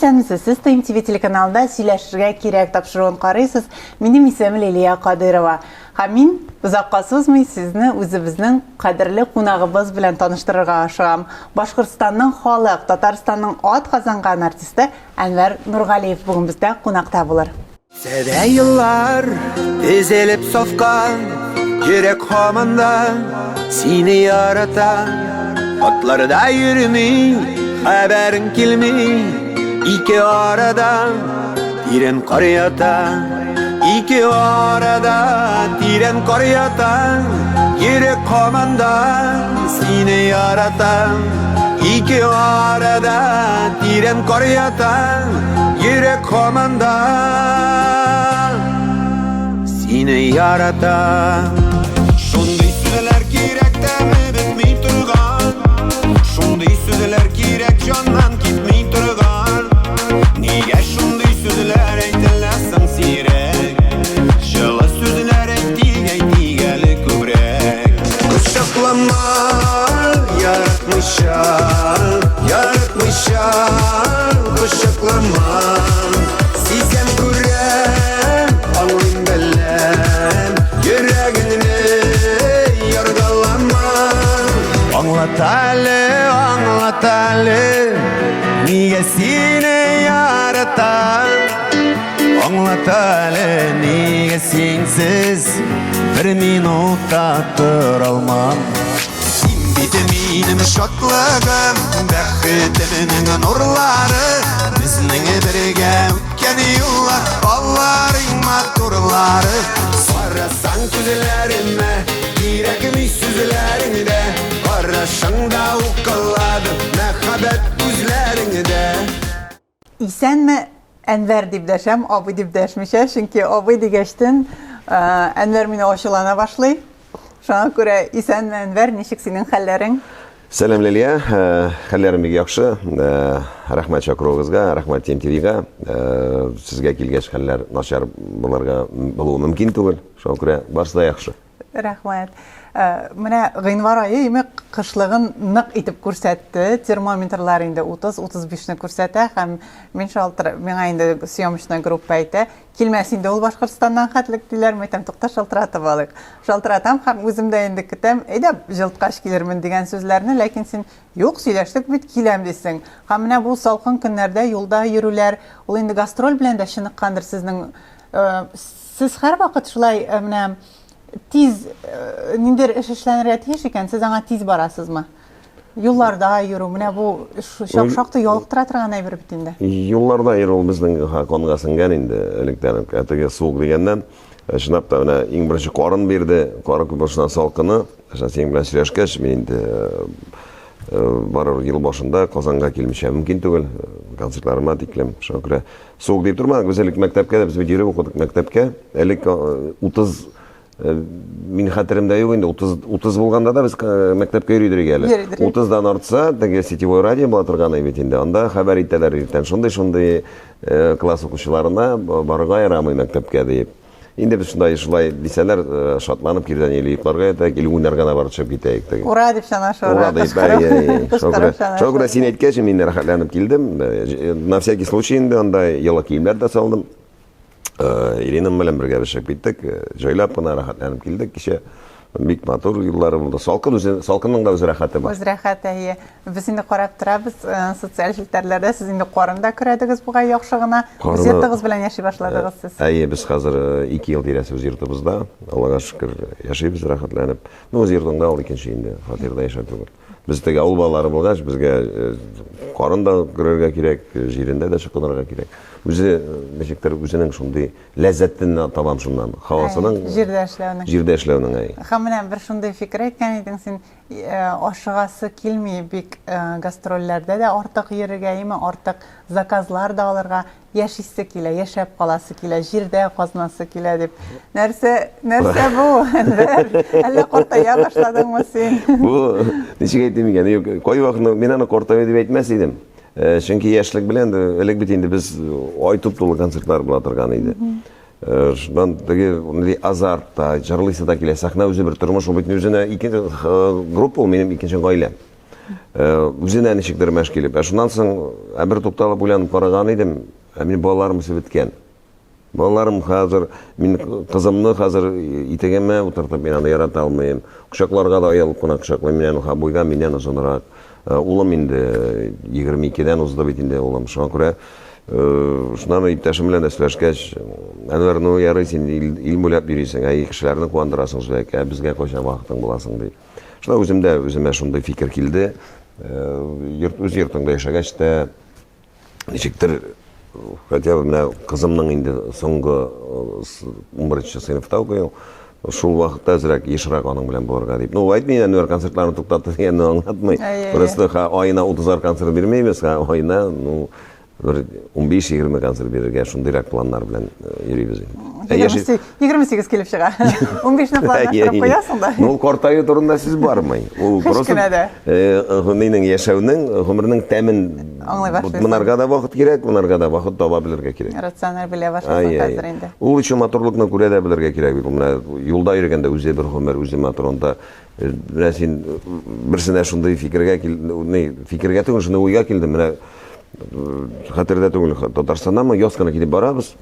Исәнмесез, сез ТМ ТВ телеканалында сөйләшергә кирәк тапшыруын карыйсыз. Минем исемем Лилия Кадырова. Һәм мин озакка сузмый сезне үзебезнең кадерле кунагыбыз белән таныштырырга ашыгам. Башкортстанның халык, Татарстанның ат казанган артисты Әнвәр Нургалиев бүген бездә кунакта булыр. Сәдә еллар тезелеп сафка, Йөрәк һаман да сине ярата. Атларда йөрми, хәбәрең килми, Ике арада тирән кар ята. Ике арада тирән кар ята, Йөрәк һаман да сине ярата. Ике арада тирән кар ята, Йөрәк һаман да сине ярата. Шундый сүзләр кирәк тәме бетми торган, Шундый сүзләр кирәк җаннан китми торган. Нигә шундый сүзләр әйтелә соң сирәк? Җылы сүзләр әйтик, әйтик әле күбрәк. Кочаклама, яратмыйча, яратмыйча. Кочаклама, сизәм, күрәм, аңлыйм, беләм, йөрәгеңне яргалама. Аңлат әле, аңлат әле, нигә сине яратам? Аңлат әле, нигә синсез бер минут та тора алмам? Син бит минем шатлыгым, бәхетемнең нурлары, Безнең бергә үткән юллар, алар иң матурлары. Карасаң күзләремә, кирәкми сүзләрең дә, Карашыңда укылады мәхәббәт күзләреңдә. Исәнме, Әнвәр дип дәшәм, абый дип дәшмичә, чөнки абый дигәчтен Әнвәр мине ачулана башлый. Шуңа күрә исәнме, Әнвәр, ничек синең хәлләрең? Сәлам, Лилия. Хәлләрем бик яхшы. Рәхмәт чакыруыгызга, рәхмәт Тим ТВга. Сезгә килгәч хәлләр начар булырга булуы мөмкин түгел. Шуңа күрә барысы да яхшы. Рәхмәт. Менә гыйнвар ае име кышлыгын нык итеп күрсәтте. Термометрлар инде 30-35-не күрсәтә һәм мин шалтыр, миңа инде съемочная группа әйтә, килмәс инде ул Башкортстаннан хәтлек диләр. Мин әйтәм, тукта, шалтыратып алыйк. Шалтыратам һәм үзем дә инде көтәм, әйдә, җылыткач килермен дигән сүзләрне, ләкин син юк, сөйләштек бит, киләм дисең. Һәм менә бу салкын көннәрдә юлда йөрүләр, ул инде гастроль белән дә чыныккандыр сезнең. Сез һәрвакыт шулай менә тиз ниндидер эш эшләнергә тиеш икән, сез аңа тиз барасызмы? Юлларда йөрү, менә бу шактый ялыктыра торган әйбер бит инде. Юлларда йөрү ул безнең канга сеңгән инде электән үк. Ә теге суык дигәннән, чынлап та менә иң беренче карын бирде, кары күп башыннан салкыны. Шуннан синең белән сөйләшкәч, мин инде барыбер ел башында Казанга килмичә мөмкин түгел, концертларыма тиклем. Шуңа күрә Суык дип тормадык, без элек мәктәпкә дә, без бит йөреп укыдык мәктәпкә. Элек 30 мин хәтеремдә юк инде, 30 30 булганда да без мәктәпкә йөри идек әле. 30-дан артса, теге сетевой радио була торган бит инде. Анда хәбәр итәләр иртән. Шундый-шундый класс укучыларына барырга ярамый мәктәпкә дип. Инде без шунда шулай дисәләр, шатланып кирдән или йокларга ятайык, или уйнарга гына барып чыгып китәек. Теге. Ура дип чанаша, ура. Ура дип, әй, әй, Шуңа күрә син әйткәч, мин рәхәтләнеп килдем. На всякий случай инде анда елы киемнәр дә салдым. Иринам белән бергә без чыгып киттек. Җайлап кына рәхәтләнеп килдек кичә. Бик матур юллары булды. Салкын үзе, салкынның да үз рәхәте бар. Үз рәхәте, әйе. Без инде карап торабыз, социаль челтәрләрдә сез инде карын да көрәдегез бугай яхшы гына. Үз йортыгыз белән яши башладыгыз сез. Әйе, без хәзер 2 ел тирәсе үз йортыбызда. Аллага шөкер, яшибез рәхәтләнеп. Ну, үз йортыңда ул икенче инде, фатирда яшәү түгел. Без теге авыл балалары булгач, безгә карын да көрәргә кирәк, җирендә дә чокынырга кирәк. Үзе ничектер үзенең шундый ләззәтен табам шуннан. Һавасының җирдә эшләүнең. Җирдә эшләүнең, әй. Һәм менә бер шундый фикер әйткән идең син, ашыгасы килми бик гастрольләрдә дә артык йөрергә, әйеме, артык заказлар да алырга, яшисе килә, яшәп каласы килә, җирдә казынасы килә дип. Нәрсә, нәрсә бу, Әнвәр? Әллә картая башладыңмы син? Бу, ничек әйтим икән, юк, кайвакытны мин аны картаю дип әйтмәс идем. Чөнки яшьлек белән элек бит инде без ай туп-тулы концертлар була торган иде. Шуннан теге нинди азарт та, җырлыйсы да килә. Сәхнә үзе бер тормыш, ул бит үзенә икенче группа, ул минем икенче гаиләм. Үзенә ничектер мәш килеп. Ә шуннан соң, ә бер тукталып уйланып караган идем, ә минем балаларым үсеп беткән. Балаларым хәзер, мин кызымны хәзер итегемә утыртып, мин аны ярата алмыйм. Кочакларга да оялып кына кочаклыйм. Миннән ха буйга миннән озынрак. Улым инде 22-дән узды бит инде улым. Шуңа күрә шуннан иптәшем белән дә сөйләшкәч, Әнвәр, ну ярый син ил, ил буйлап йөрисең, ә кешеләрне куандырасың шулай, ә безгә кайчан вакытың буласың дип. Шунда үземдә үземә шундый фикер килде. Йорт, үз йортыңда яшәгәч тә, ничектер хотя бы менә кызымның инде соңгы 11 сыйныфта укый ул. Шул вакытта әзрәк ешрак аның белән булырга дип. Ну, әйтмим, Әнвәр концертларны туктатты дигәнне аңлатмый. Просто аена 30 концерт бирмибез, аена, ну, бер 15-20 концерт бирергә шундыйрак планнар белән йөрибез инде. 28 килеп чыга. 15-не планлаштырып куясың да. Ну, ул картаю турында сүз бармый. Ул просто гомернең яшәүнең, гомернең тәмен аңлый башлыйсың. Монарга да вакыт кирәк, монарга да вакыт таба белергә кирәк. Рациональ белә башлыйсың хәзер инде. Ул өчен матурлыкны күрә дә белергә кирәк бит. Менә юлда йөргәндә үзе бер гомер, үзе матур анда. Менә син берсенә шундый фикергә кил, ни, фикергә түгел, шундый уйга килдем. Менә хәтердә түгел, Татарстаннанмы, яз көне килеп барабыз.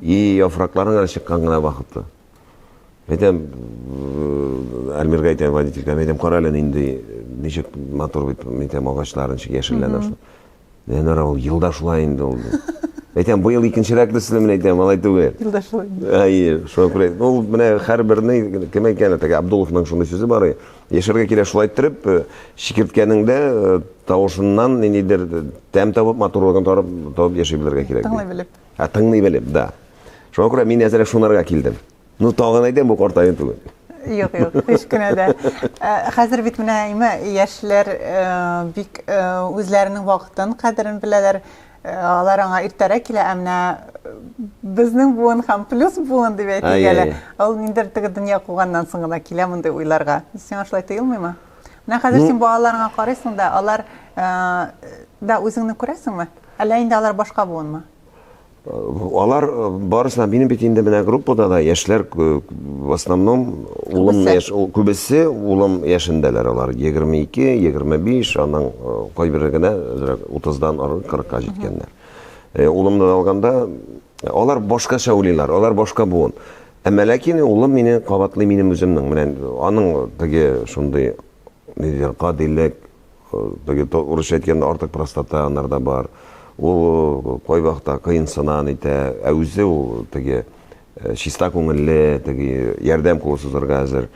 И яфракларның әле чыккан гына вакыты. Әйтәм, Альмиргә әйтәм, водительгә, әйтәм, кара әле нинди, ничек матур бит, әйтәм, агачлар ничек яшелләнә шул. Ленара, ул елда шулай инде ул. Әйтәм, быел икенчерәк төсле мин әйтәм, алай түгел. Елда шулай. Әйе, шуңа күрә ул менә һәрберне кем әйткән, теге Абдуловның шундый сүзе бар, яшәргә кирәк шулай иттереп, чикерткәнең дә тавышыннан ниндидер тәм табып, матурлыгын табып, табып яши белергә кирәк. Тыңлый белеп. Ә тыңлый белеп, да. Шуңа күрә мин әзрәк шунарга килдем. Ну, тагын әйтәм, бу картаю түгел. Юк, юк, һич кенә дә. Хәзер бит менә име яшьләр бик үзләренең вакытын, кадерен беләләр. Алар аңа иртәрәк килә, ә менә безнең буын һәм плюс буын дип әйтик әле. Ул ниндидер теге дөнья куганнан соң гына килә мондый уйларга. Сиңа шулай тоелмыймы? Менә хәзер син балаларыңа карыйсың да, алар да үзеңне күрәсеңме? Әллә инде алар башка буынмы? Алар барысына минем бит инде менә группада да яшьләр в основном улым яшь күбесе улым яшендәләр алар 22, 25, аның кайбере генә әзрәк 30-дан ары 40-ка җиткәннәр. Улымны да алганда алар башкача уйлыйлар, алар башка буын. Әмма ләкин улым мине кабатлый минем үземнең менә аның теге шундый нидер гадилек, Теге урысча әйткәндә артык простота анарда бар. Ул кайвакытта кыенсына нитә, ә үзе ул теге чиста күңелле, теге ярдәм кулы сузарга әзер.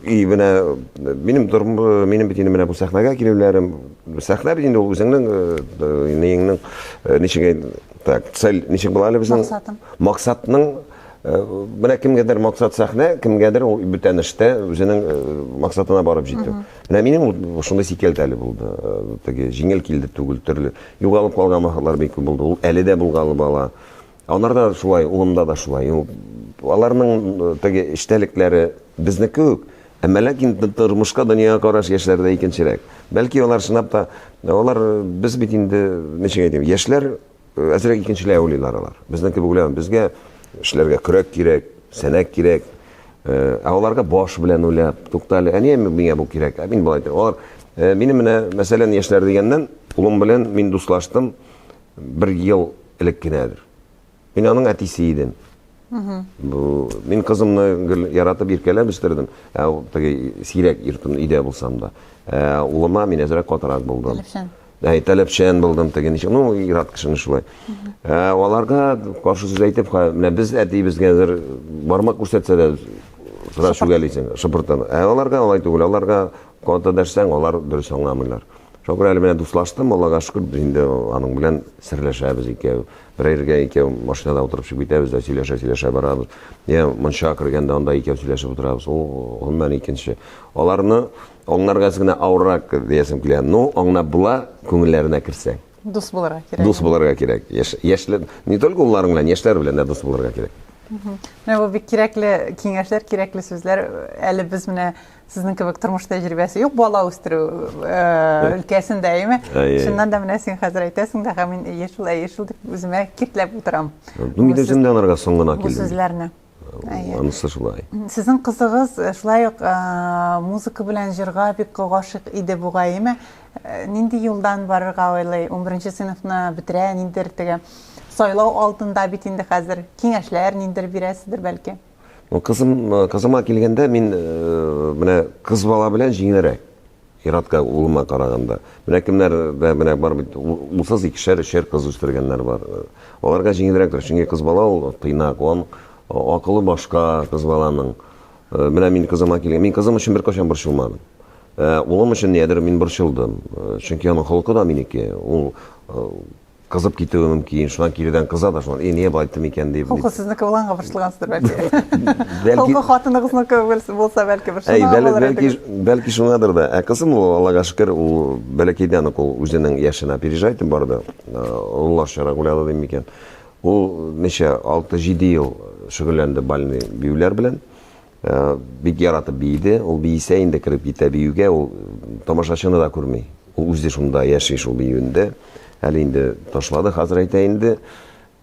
И менә минем минем бит инде менә бу сәхнәгә килүләрем, сәхнә бит инде ул үзеңнең ниеңнең ничек так, цель ничек була әле безнең? Максатым. Максатның менә кемгәдер максат сәхнә, кемгәдер ул бүтән эштә үзенең максатына барып җитү. Менә минем ул шундый сикәлт әле булды. Теге җиңел килде түгел, төрле югалып калган вакытлар бик күп булды. Ул әле дә булгалы бала. Анарда да шулай, улымда да шулай. Ул аларның теге эчтәлекләре безнеке үк. Әмма ләкин тормышка, дөньяга караш яшьләрдә икенчерәк. Бәлки алар чынлап та, алар без бит инде, ничек әйтим, яшьләр Әзрәк икенчеләй уйлыйлар алар. Безнең кебек уйламый. Безгә эшләргә көрәк кирәк, сәнәк кирәк. Ә аларга баш белән уйлап, тукта әле, ә нигә миңа бу кирәк? Ә мин болай итәм. Алар минем менә, мәсәлән, яшьләр дигәннән, улым белән мин дуслаштым бер ел элек кенәдер. Мин аның әтисе идем. Бу мин кызымны гел яратып иркәләп үстердем. Ә ул теге сирәк йөртем өйдә булсам да. Ә улыма мин әзрәк катырак булдым. Таләпчән. Әй, таләпчән булдым теге ничек. Ну, ир-ат кешене шулай. Ә аларга каршы сүз әйтеп, менә без әтиебезгә әзер бармак күрсәтсә дә сразу шүгәлисең, шыпыртын. Ә аларга алай түгел. Аларга каты дәшсәң, алар дөрес аңламыйлар. Шуңа күрә әле менә дуслаштым, Аллага шөкер, без инде аның белән серләшәбез икәү. Берәргә икәү машинада утырып чыгып китәбез дә сөйләшә-сөйләшә барабыз. Я мунча кергәндә анда икәү сөйләшеп утырабыз. Ул гомумән икенче. Аларны аңларга әз генә авыррак диясем килә. Но аңлап була, күңелләренә керсәң. Дус булырга кирәк. Дус булырга кирәк. Яшь, яшьләр, не только улларың белән, яшьләр белән дә дус булырга кирәк. Менә бу бик кирәкле киңәшләр, кирәкле сүзләр. Әле без менә Сезнең кебек тормыш тәҗрибәсе юк бала үстерү өлкәсендә, әйеме? Чыннан да менә син хәзер әйтәсең дә, һәм мин әйе шул, әйе шул дип үземә киртләп утырам. Ну, мин үзем дә анарга соң гына килдем. Бу сүзләрне. Анысы шулай. Сезнең кызыгыз э, шулай ук э, музыка белән җырга бик гашыйк иде бугай, әйме? Э, нинди юлдан барырга уйлый? 11 сыйныфны бетерә, ниндидер теге сайлау алдында бит инде хәзер. Киңәшләр ниндидер бирәсездер бәлки? Ну, кызым, кызыма килгәндә мин менә кыз бала белән җиңелрәк. Иратка улыма караганда. Менә кемнәр дә менә бар бит, улсыз икешәр, өчәр кыз үстергәннәр бар. Аларга җиңелрәктер, чөнки кыз бала ул тыйнак, он акылы башка кыз баланың. Менә мин кызыма килгән, мин кызым өчен беркайчан борчылмадым. Улым өчен нидер мин борчылдым. Чөнки аның холкы да минеке. Ул Кызып китүе мөмкин, шуннан киредән кыза да, шуннан, и, нигә болай айттым икән дип. Холкы сезнеке булганга борчылгансыздыр бәлки. Бәлки Холкы хатыныгызныкы булса бәлки борчылмаган булыр бәлки, бәлки шуңадыр да. Ә кызым ул, Аллага шөкер, ул бәләкәйдән үк ул үзенең яшен опережать итеп барды. Олыларчарак уйлады дим микән. Ул ничә, 6-7 ел шөгыльләнде бальный биюләр белән. Э, бик яратып бииде. Ул биисә инде кереп китә биюгә, ул тамашачыны да күрми. Ул үзе шунда яши шул биюендә. Әле инде ташлады, хәзер әйтә инде,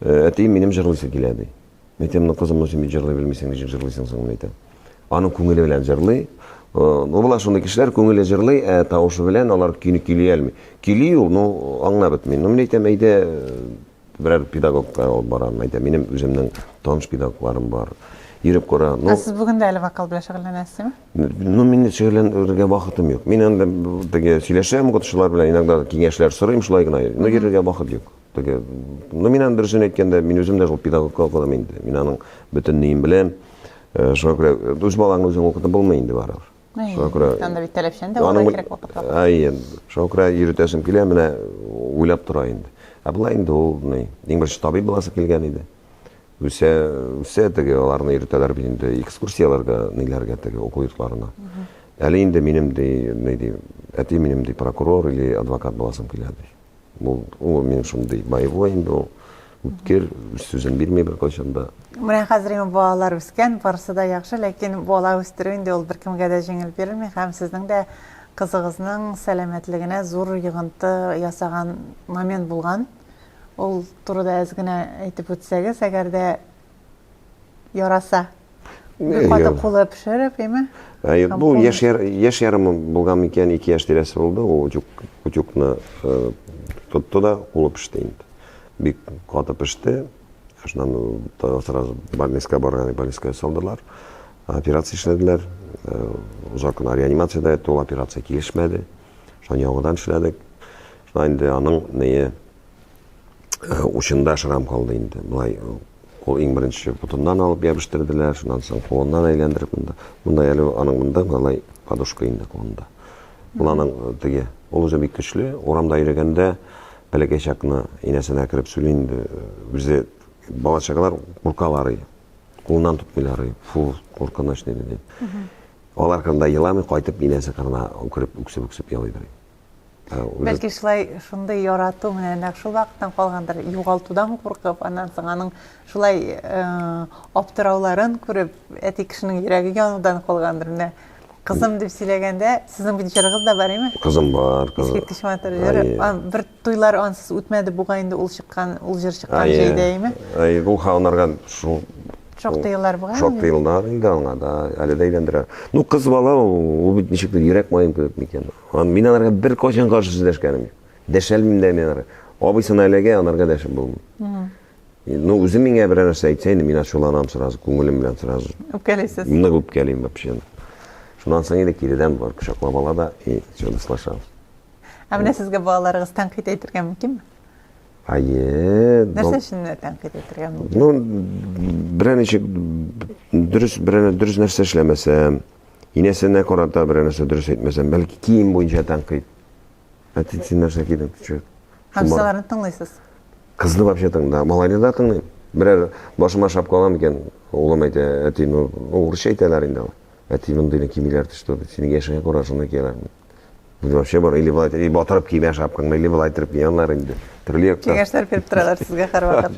«Э, әтием, минем җырлыйсы килә, ди. Мин әйтәм, ну кызым, ну син бит җырлый белмисең, ничек җырлыйсың соң, мин әйтәм. Аның күңеле белән җырлый. Э, ну, була шундый кешеләр, күңеле җырлый, ә тавышы белән алар көйне көйли алмый. Көйли ул, ну, аңлап бетми. Ну, мин әйтәм, әйдә, Берәр педагогка алып барам, әйтә, минем үземнең таныш педагогларым бар. Йөреп кара. Ну, Ә сез бүген дә әле вокал белән шөгыльләнәсезме? Ну, мине шөгыльләнергә вакытым юк. Мин анда теге сөйләшәм укытучылар белән, иногда киңәшләр сорыйм, шулай гына. Ну, йөрергә вакыт юк. Теге, ну, мин аны дөресен әйткәндә, мин үзем дә шул педагогка укыдым инде. Мин аның бөтен ниен беләм. Э, шуңа күрә үз балаңны үзең укытып булмый инде барыбер. Шуңа күрә Анда бит таләпчән дә булырга кирәк вакыт-вакыт. Әйе. Шуңа күрә йөртәсем килә, менә уйлап тора инде. Ә болай инде ул ни, иң беренче табиб буласы килгән иде. Үсә, үсә теге аларны йөртәләр бит инде экскурсияләргә, ниләргә теге уку йортларына. Әле инде минем ди, ни ди, әти минем ди прокурор или адвокат буласым килә ди. Ул, ул мин шундый боевой инде ул. Үткер, үз сүзен бирми беркайчан да. Менә хәзер инде балалар үскән, барысы да яхшы, ләкин бала үстерү инде ул беркемгә дә җиңел бирелми һәм сезнең дә кызыгызның сәламәтлегенә зур йогынты ясаган момент булган. Ул турыда әз генә әйтеп үтсәгез, әгәр дә яраса. Бер каты кулы пешереп, әйме? Әйе, бу яшь яшь ярым булган микән, 2 яшь тирәсе булды, ул утюг, утюгны э, тотты да кулы пеште инде. Бик каты пеште. Шуннан сразу больницага барган, больницага салдылар. Операция эшләделәр. Э, озак кына реанимациядә ятты, ул операция килешмәде. Шуннан яңадан эшләдек. Шуннан инде аның нее э, учында шрам калды инде. Болай Кул иң беренче ботыннан алып ябештерделәр, шуннан соң кулыннан әйләндереп монда. Монда әле аның монда малай подушка инде кулында. Ул аның э, теге, ул үзе бик көчле. Урамда йөргәндә бәләкәй чакны инәсенә кереп сөйли инде. Э, үзе бала чагалар куркалар. Кулыннан тотмыйлар. Фу, куркыныч диде. Алар кырында еламый, кайтып инәсе кырына кереп үксеп-үксеп елыйдыр. Бәлки шулай шундый ярату менә нәкъ шул вакыттан калгандыр, югалтудан куркып, аннан соң аның шулай э, аптырауларын күреп, әти кешенең йөрәге янудан калгандыр. Менә кызым дип сөйләгәндә, сезнең бит җырыгыз да бар, име? Кызым бар, кызым. Искиткеч матур җыр. Бер туйлар ансыз үтмәде бугай инде ул чыккан, ул җыр чыккан җәйдә, име? Әйе, ул анарга шул Шактый еллар бугай. Шактый еллар инде аңа да, әле дә әйләндерә. Ну, кыз бала ул бит ничектер йөрәк маем кебек микән. Мин аларга бер кайчан каршы сүз дәшкәнем юк. Дәшәлмим дә мин аларга. Абыйсына эләгә, анарга дәшеп булмый. Ну, үзе миңа берәр нәрсә әйтсә инде, мин ачуланам сразу, күңелем белән сразу. Үпкәлисез. Нык үпкәлим вообще. Шуннан соң инде киредән бар кочаклап ала да и все, дуслашабыз. Ә менә сезгә балаларыгыз тәнкыйть әйтергә мөмкинме? Әйе. Нәрсә өчен тәнкыйть әйтергә мөмкин? Ну, берәр ничек дөрес, берәр дөрес нәрсә эшләмәсәм, Инәсенә карата берәр нәрсә дөрес әйтмәсәм, бәлки кием буенча тәнкыйть. Әти, син нәрсә кидең? Чё? Һәм сез аларны тыңлыйсыз? Кызны вообще тыңда, малайны да тыңлыйм. Берәр башыма шапка алам икән, улым әйтә, әти, ну, урысча әйтәләр инде алар. Әти, мондыйны кимиләр, ты что, синең яшеңә карап шуны кияләр. Бу вообще бар, или былай, или батырып кимә шапкаңны, или былай иттереп кияләр инде. Төрле яктан. Киңәшләр биреп торалар сезгә һәрвакыт.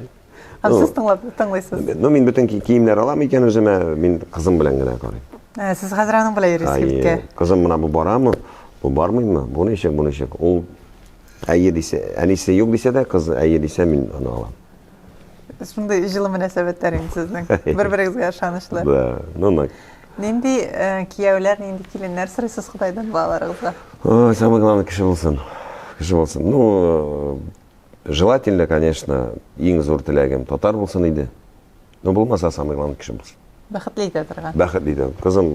Һәм сез тыңлап тыңлыйсыз. Ну, мин бөтен киемнәр алам икән үземә, мин кызым белән генә карыйм. Ә, сез хәзер аның белән йөрисез кибеткә. Кызым менә бу барамы, бу бармыймы, бу ничек, бу ничек. Ул әйе дисә, әнисе юк дисә дә, кыз әйе дисә, мин аны алам. Шундый җылы мөнәсәбәтләр инде сезнең. Бер-берегезгә ышанычлы. Да, ну нык. Нинди э, кияүләр, нинди киленнәр сорыйсыз Ходайдан балаларыгызга? Ой, самое главное, кеше булсын. Кеше булсын. Ну, э, желательно, конечно, иң зур теләгем татар булсын иде. Ну, булмаса, самое главное, кеше булсын. Бәхетле итә торган. Бәхетле итә. Кызым,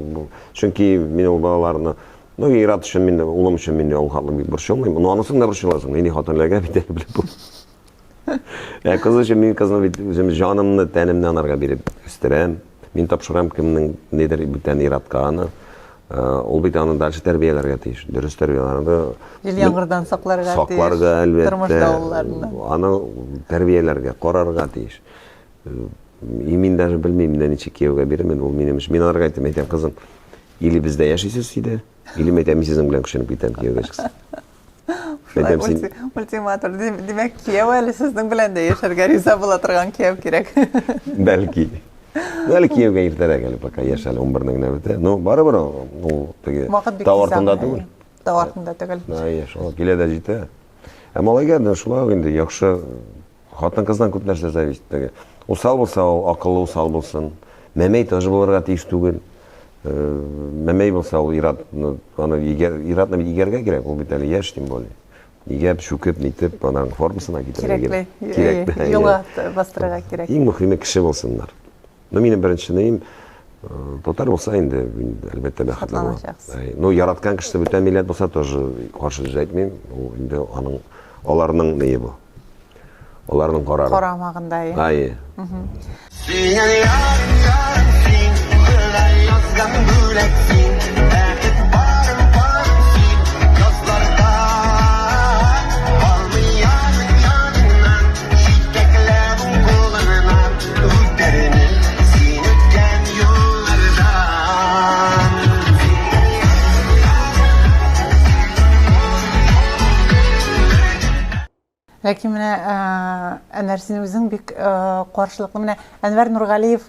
чөнки мин ул балаларны, ну, ир-ат өчен мин, улым өчен мин ул хатлы бик борчылмыйм. Ну, анысын да борчыласың. Нинди хатын эләгә бит әле белеп булмый. Ә кыз өчен мин кызны бит үзем җанымны, тәнемне анарга биреп үстерәм. Мин тапшырам кемнең нидер бүтән ир-атка аны. Э, ул бит аны дальше тәрбияләргә тиеш. Дөрес тәрбияләргә. Җил яңгырдан сакларга тиеш. Сакларга, әлбәттә. Тормыш давылларыннан. Аны тәрбияләргә, карарга тиеш. Э, и мин даже белмим, менә ничек кияүгә бирермен, ул минем эш. Мин аларга әйтәм, әйтәм, кызым, или бездә яшисез өйдә, или мин әйтәм, мин сезнең белән күченеп китәм, кияүгә чыксам. Шулай ультиматум. Димәк, кияү әле сезнең белән дә яшәргә риза була торган кияү кирәк. Бәлки. Ну, әле кияүгә иртәрәк әле пока яшь әле 11-не генә бетә. Ну, барыбер ул теге тау артында түгел. Тау артында түгел. Әйе, шул килә дә җитә. Ә малайга да шулай ук инде яхшы Хатын-кыздан күп нәрсә зависит теге. Усал булса, ул акыллы усал булсын. Мәмәй тоже булырга тиеш түгел. Э, мәмәй булса, ул ир-ат, аны игәр, ир-атны бит игәргә кирәк, ул бит әле яшь, тем более. Игәп, чүкеп, нитеп, аның формасына китерергә кирәк. Кирәкле. Кирәк. Юлга бастырырга кирәк. Иң мөһиме кеше булсыннар. Ну, минем беренче нем, э, татар булса инде, мин, әлбәттә, бәхетле булам. Ну, яраткан кешесе бүтән милләт булса, тоже каршы сүз әйтмим. Ул инде аның, аларның ние бу. Аларның карары. Карамагында. Әйе. Синең ярым, ярым син, Ходай язган бүләк син, Бәхет барым, барым син, Язларда калмый ярым яныңнан, Җитәкләп уң кулыңнан, Үтерми син үткән юллардан. Ләкин менә Әнвәр, син үзең бик каршылыклы. Менә Әнвәр Нургалиев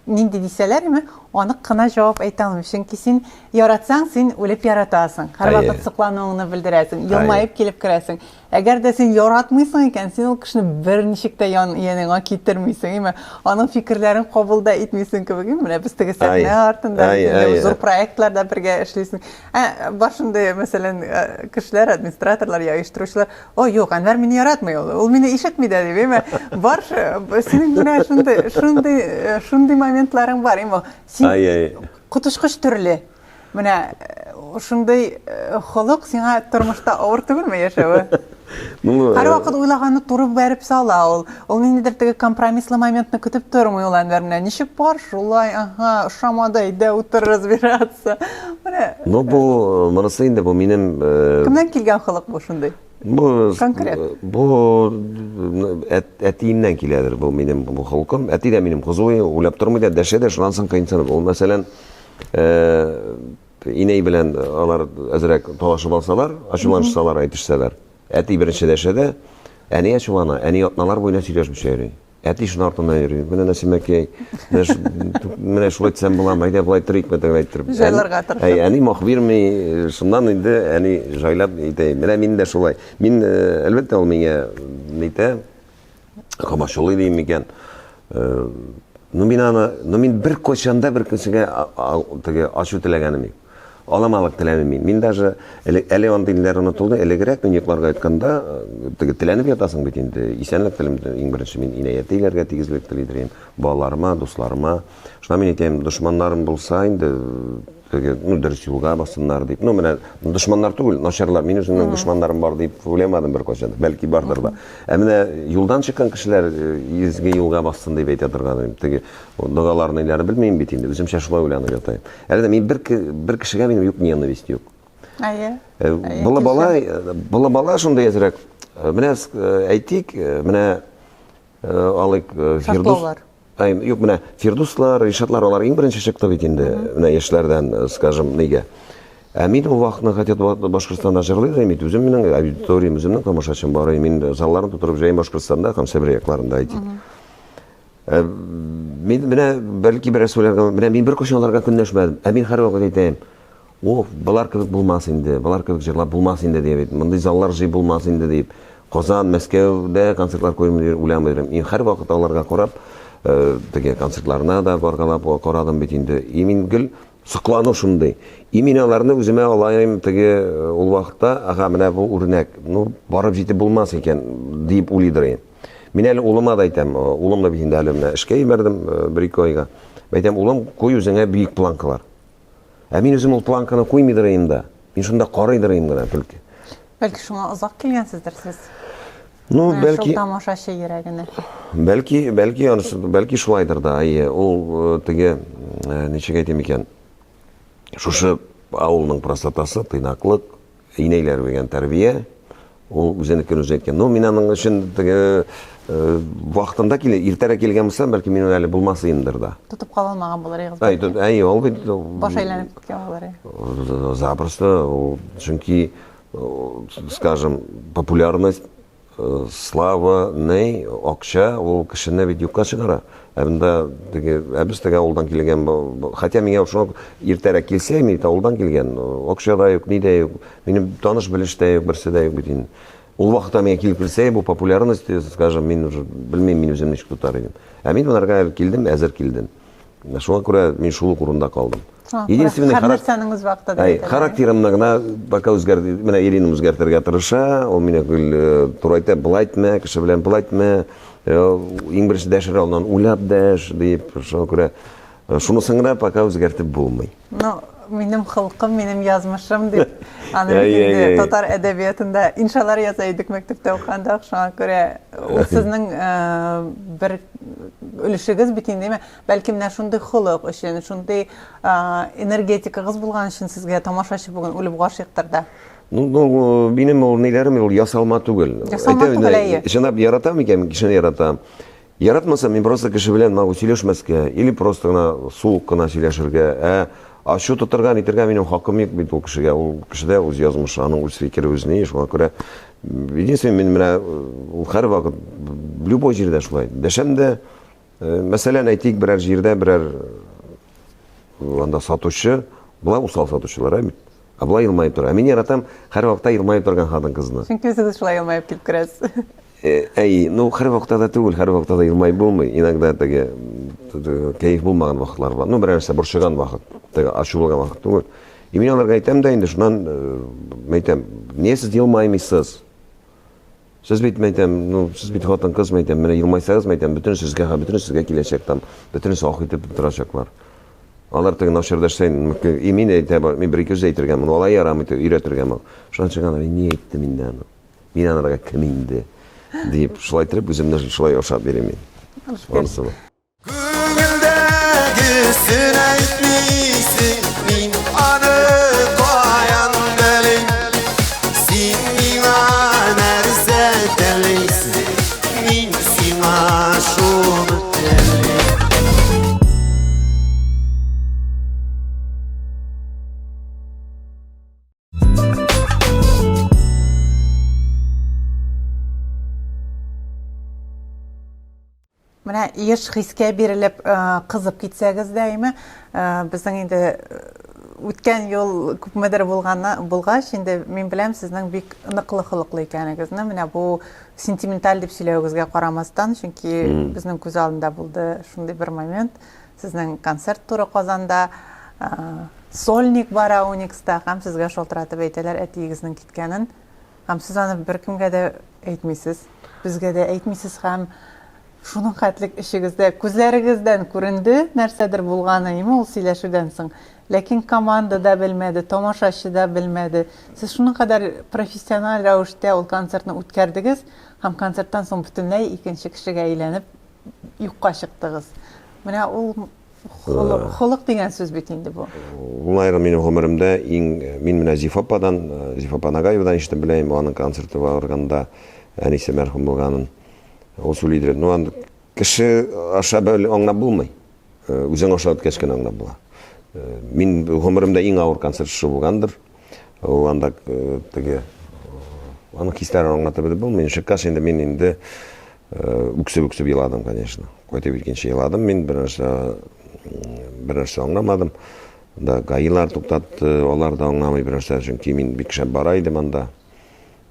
нинди дисәләр, име, анык кына җавап әйтә алмыйм. Чөнки син яратсаң, син үлеп яратасың. Һәрвакыт соклануыңны белдерәсең, елмаеп килеп керәсең. Әгәр дә син яратмыйсың икән, син ул кешене берничек тә ян яныңа китермисең, име? Аның фикерләрен кабул да итмисең кебек. Менә без теге сәхнә артында зур проектларда бергә эшлисең. Ә бар шундый, мәсәлән, кешеләр, администраторлар я оештыручылар, "О, юк, Әнвәр мине яратмый ул. Ул мине ишетми дә" дип, име? Бар синең менә шундый, шундый, шундый моментларың бар, име? Син коточкыч төрле. Менә э, шундый э, холык сиңа тормышта авыр түгелме яшәве? Ну, э, Һәрвакыт уйлаганны туры бәреп сала ул. Ул ниндидер теге компромисслы моментны көтеп тормый ул Әнвәр менә. Ничек бар, шулай, ага, ошамады, әйдә утыр разбираться. Менә. Ну, бу монысы инде бу минем Кемнән килгән холык бу шундый? Бу конкрет. Бу әтиемнән киләдер бу минем бу холкым. Әти дә минем кызу, уйлап тормый да, дәшә дә, шуннан соң кыенсынып. Ул мәсәлән, Э, инәй белән алар әзрәк талашып алсалар, ачуланышсалар, әйтешсәләр. Әти беренче дәшә дә, әни ачулана, әни атналар буена сөйләшмичә йөри. Әти шуның артыннан йөри. Менә Нәсимәкәй, менә шулай әйтсәм буламы, әйдә болай торыйк, тегеләй әйттереп. Җайларга тырышып. Әй, әни мах бирми, шуннан инде әни җайлап әйтә. Менә мин дә шулай. Мин, э, әлбәттә, ул миңа нитә, Комачаулый дим микән? Э, ну мин аны, ну мин бер кайчан да бер кешегә теге ачу теләгәнем юк. Аламалык теләмим мин. Мин даже әле, әле андый ниләр онытылды. Элегрәк мин йокларга ятканда э, теге теләнеп ятасың бит инде. Исәнлек телим иң беренче мин инәй әтиләргә тигезлек телидер идем. Балаларыма, дусларыма. Шунда мин әйтәм, дошманнарым булса инде теге, ну, дөрес юлга бассыннар дип. Ну, менә дошманнар түгел, начарлар. Мин үземнең дошманнарым бар дип уйламадым беркайчан. Бәлки бардыр да. Ә менә юлдан чыккан кешеләр э, изге юлга бассын дип әйтә торган идем. Теге догаларны ниләрне белмим бит инде. Үземчә шулай уйланып ятайым. Әле дә мин бер бер кешегә минем юк ненависть юк. Әйе. Э, Была бала, э, была бала шундый әзрәк. Менә әйтик, менә алыйк Фирдус. Ай, юк, менә Фирдуслар, Ришатлар, алар иң беренче чыкты бит инде, менә яшьләрдән, э, скажем, нигә. Ә мин ул вакытны хотя Башкортстанда җырлый идем бит, үземнең аудиториям, үземнең тамашачым бар, мин залларны тутырып җыйм Башкортстанда һәм Себер якларында әйтик. Э, мин менә бәлки бераз уйларга, менә мин беркайчан аларга көнләшмәдем. Ә мин һәрвакыт әйтәм, О, болар кебек булмас инде, болар кебек җырлап булмас инде дип, мондый заллар җыеп булмас инде дип. Казан, Мәскәүдә концертлар куйым дип уйламый идем. Мин һәрвакыт аларга карап, теге концертларына да баргалап карадым бит инде. И мин гел соклану шундый. И мин аларны үземә алайым теге ул вакытта, ага, менә бу үрнәк. Ну, барып җитеп булмас икән, дип уйлыйдыр идем. Мин әле улыма да әйтәм, улымны бит инде әле менә эшкә җибәрдем бер-ике айга. Әйтәм, улым, куй үзеңә бөек планкалар. Ә мин үзем ул планканы куймыйдыр идем дә. Мин шунда карыйдыр идем генә түлке. Бәлки шуңа озак килгәнсездер сез. Ну, Менә бәлки шул тамашачы йөрәгенә. Бәлки, бәлки анысы, бәлки шулайдыр да. Әйе, ул теге ничек әйтим икән? Шушы авылның простотасы, тыйнаклык, инәйләр биргән тәрбия, ул үзенекен үзе әйткән. Ну, мин аның өчен теге э, вакытында килә, иртәрәк килгән булсам, бәлки мин әле булмас идемдер да. Тотып кала алмаган булыр идегез. Әй, әй, ул бит баш әйләнеп киткән булыр иде. Запросто, ул, чөнки, скажем, популярность Слава, ни, акча, ул кешене бит юкка чыгара. Ә монда теге, ә без теге авылдан килгән, хотя миңа шуңа иртәрәк килсә, мин бит авылдан килгән, акча да юк, ни дә юк, минем таныш-белеш тә юк, берсе дә юк бит инде. Ул вакытта миңа килеп керсә, бу популярность, скажем, мин уже белмим, мин үземне ничек тотар идем. Ә мин монарга килдем, әзер килдем. Шуңа күрә мин шул ук урында калдым. Единственный һәр нәрсәнең үз вакыты дип әйтәләр. Характерымны гына пока үзгәр, менә Ирина үзгәртергә тырыша, ул мине гел э, туры әйтә, былай итмә, кеше белән былай итмә, э, иң беренче дәшер алдыннан уйлап дәш дип, шуңа күрә э, шунысын гына пока үзгәртеп булмый. Ну, минем холкым, минем язмышым дип, аны бит инде татар әдәбиятында иншалар яза идек мәктәптә укыганда, шуңа күрә ул сезнең бер өлешегез бит инде, Бәлки менә шундый холык өчен, шундый энергетикагыз булган өчен сезгә тамашачы бүген үлеп гашыйктыр да. Ну, ну, минем ул ниләрем ул ясалма түгел. Ясалма түгел, әйе. Чынлап яратам икән, мин кешене яратам. Яратмасам, мин просто кеше белән могу сөйләшмәскә или просто гына суык кына сөйләшергә. Ә ачу тотырга, нитергә минем хакым юк бит ул кешегә. Ул кешедә үз язмышы, аның үз фикере, үз ни, шуңа күрә единственное, мин менә ул һәрвакыт любой җирдә шулай. Дәшәм дә, Мәсәлән, әйтик, берәр җирдә берәр анда сатучы, болай усал сатучылар, ә бит. Ә болай елмаеп тора. Ә мин яратам һәрвакытта елмаеп торган хатын-кызны. Чөнки үзегез шулай елмаеп килеп керәсез. Әй, ну һәрвакытта да түгел, һәрвакытта да елмаеп булмый. Иногда теге кәеф булмаган вакытлар бар. Ну, берәр нәрсә борчыган вакыт, теге ачу булган вакыт түгел. И мин аларга әйтәм дә инде, шуннан әйтәм, не сез елмаймыйсыз? Сез бит, мәйтәм, ну, сез бит хатын-кыз, мәйтәм, менә елмайсагыз, мәйтәм, бөтен сезгә, бөтен сезгә киләчәк там, бөтенесе ах итеп торачаклар. Алар теге начар дәшсә, и мин әйтә, мин бер-ике сүз әйтергә, моны алай ярамый, өйрәтергә моны. Шуннан чыган, мин ни әйттем инде аны? Мин анарга кем инде? Дип, шулай итеп, үземне шулай ашап йөрим мин. Анысы. Күңелдәгесен әйтмисең, мин аны каян белим? Син миңа нәрсә телисең, мин сиңа шуны телим. Менә еш хискә бирелеп, э, кызып китсәгез дә, әйме, э, безнең инде э, үткән юл күпмедер булганы булгач, инде мин беләм сезнең бик ныклы холыклы икәнегезне. Менә бу сентименталь дип сөйләвегезгә карамастан, чөнки безнең күз алдында булды шундый бер момент. Сезнең концерт туры Казанда, сольник бара Уникста һәм сезгә шалтыратып әйтәләр әтиегезнең киткәнен. Һәм сез аны беркемгә дә әйтмисез, безгә дә әйтмисез һәм шуның хәтлек эчегездә, күзләрегездән күренде нәрсәдер булганы, име ул сөйләшүдән соң. Ләкин команда да белмәде, тамашачы да белмәде. Сез шуның кадәр профессиональ рәвештә ул концертны үткәрдегез һәм концерттан соң бөтенләй икенче кешегә әйләнеп юкка чыктыгыз. Менә ул Холык, холык дигән сүз бит инде бу. Ул аерым минем гомеремдә иң мин менә Зифа ападан, Зифа апа Нагаевадан ишетеп беләм, аның концерты барганда әнисе мәрхүм булганын. Ул сөйлидер. Ну, аны кеше аша бер аңлап булмый. Үзең аша үткәч кенә аңлап була. Мин гомеремдә иң авыр концерт шушы булгандыр. Ул анда теге аның хисләрен аңлатып бетереп булмый. Чыккач инде мин инде үксеп-үксеп еладым, конечно. Кайтып җиткәнче еладым мин, бер нәрсә бер нәрсә аңламадым. Да гаилар туктатты, алар да аңламый бер нәрсә, чөнки мин бик шәп бара идем анда.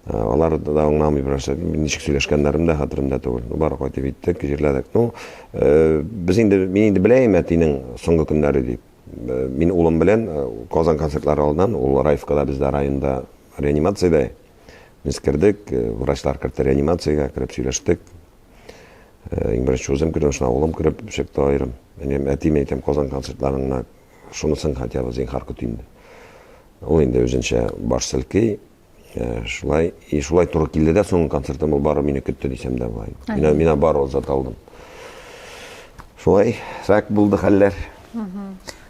Алар да аңламый бер нәрсә. Ничек сөйләшкәннәрем дә хәтеремдә түгел. Ну, бары кайтып җиттек, җирләдек. Ну, без инде, мин инде беләем әтинең соңгы көннәре дип. Мин улым белән Казан концертлары алдыннан, ул Раевкада бездә районда реанимациядә. Без кердек, врачлар кертте реанимациягә, кереп сөйләштек. Иң беренче үзем кердем, шуннан улым кереп чыкты аерым. Минем әтием әйтәм, Казан концертларына шунысын хотя бы зинһар көтим. Ул инде үзенчә баш селки. Шулай, и шулай туры килде дә соңгы концертым ул бары мине көтте дисәм дә була. Мин мин бары озата алдым. Шулай, рак булды хәлләр.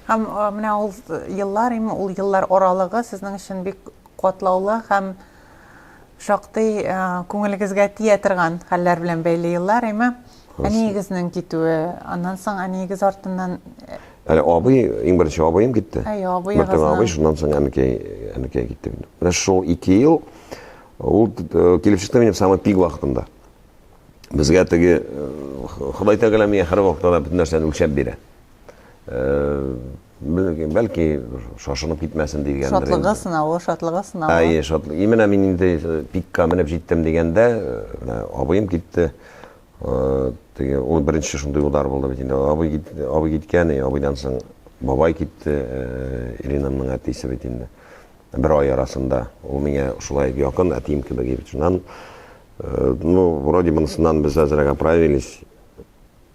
Һәм менә ул еллар, ул еллар аралыгы сезнең өчен бик катлаулы һәм шактый күңелегезгә тия торган хәлләр белән бәйле еллар, әйме? Әниегезнең китүе, аннан соң әниегез артыннан Әле абый, иң беренче абыем китте. Әйе, абыегызның. Абый, шуннан соң әнекәй, әнекәй китте. Менә шул ике ел ул килеп чыкты минем самый пик вакытында. Безгә теге Ходай Тәгалә миңа һәрвакытта да бөтен нәрсәне үлчәп бирә. Бәлки шашынып китмәсен дигәндер. Шатлыгы сынавы, шатлыгы сынавы. Әйе, шатлык. Именно мин инде пикка менеп җиттем дигәндә, менә абыем китте. Теге ул беренче шундый удар булды бит инде. Абый китте, абый киткән, абыйдан соң бабай китте, Иринамның әтисе бит инде. Бер ай арасында ул миңа шулай якын әтием кебек бит. Шуннан, ну, вроде монысыннан без әзрәк оправились.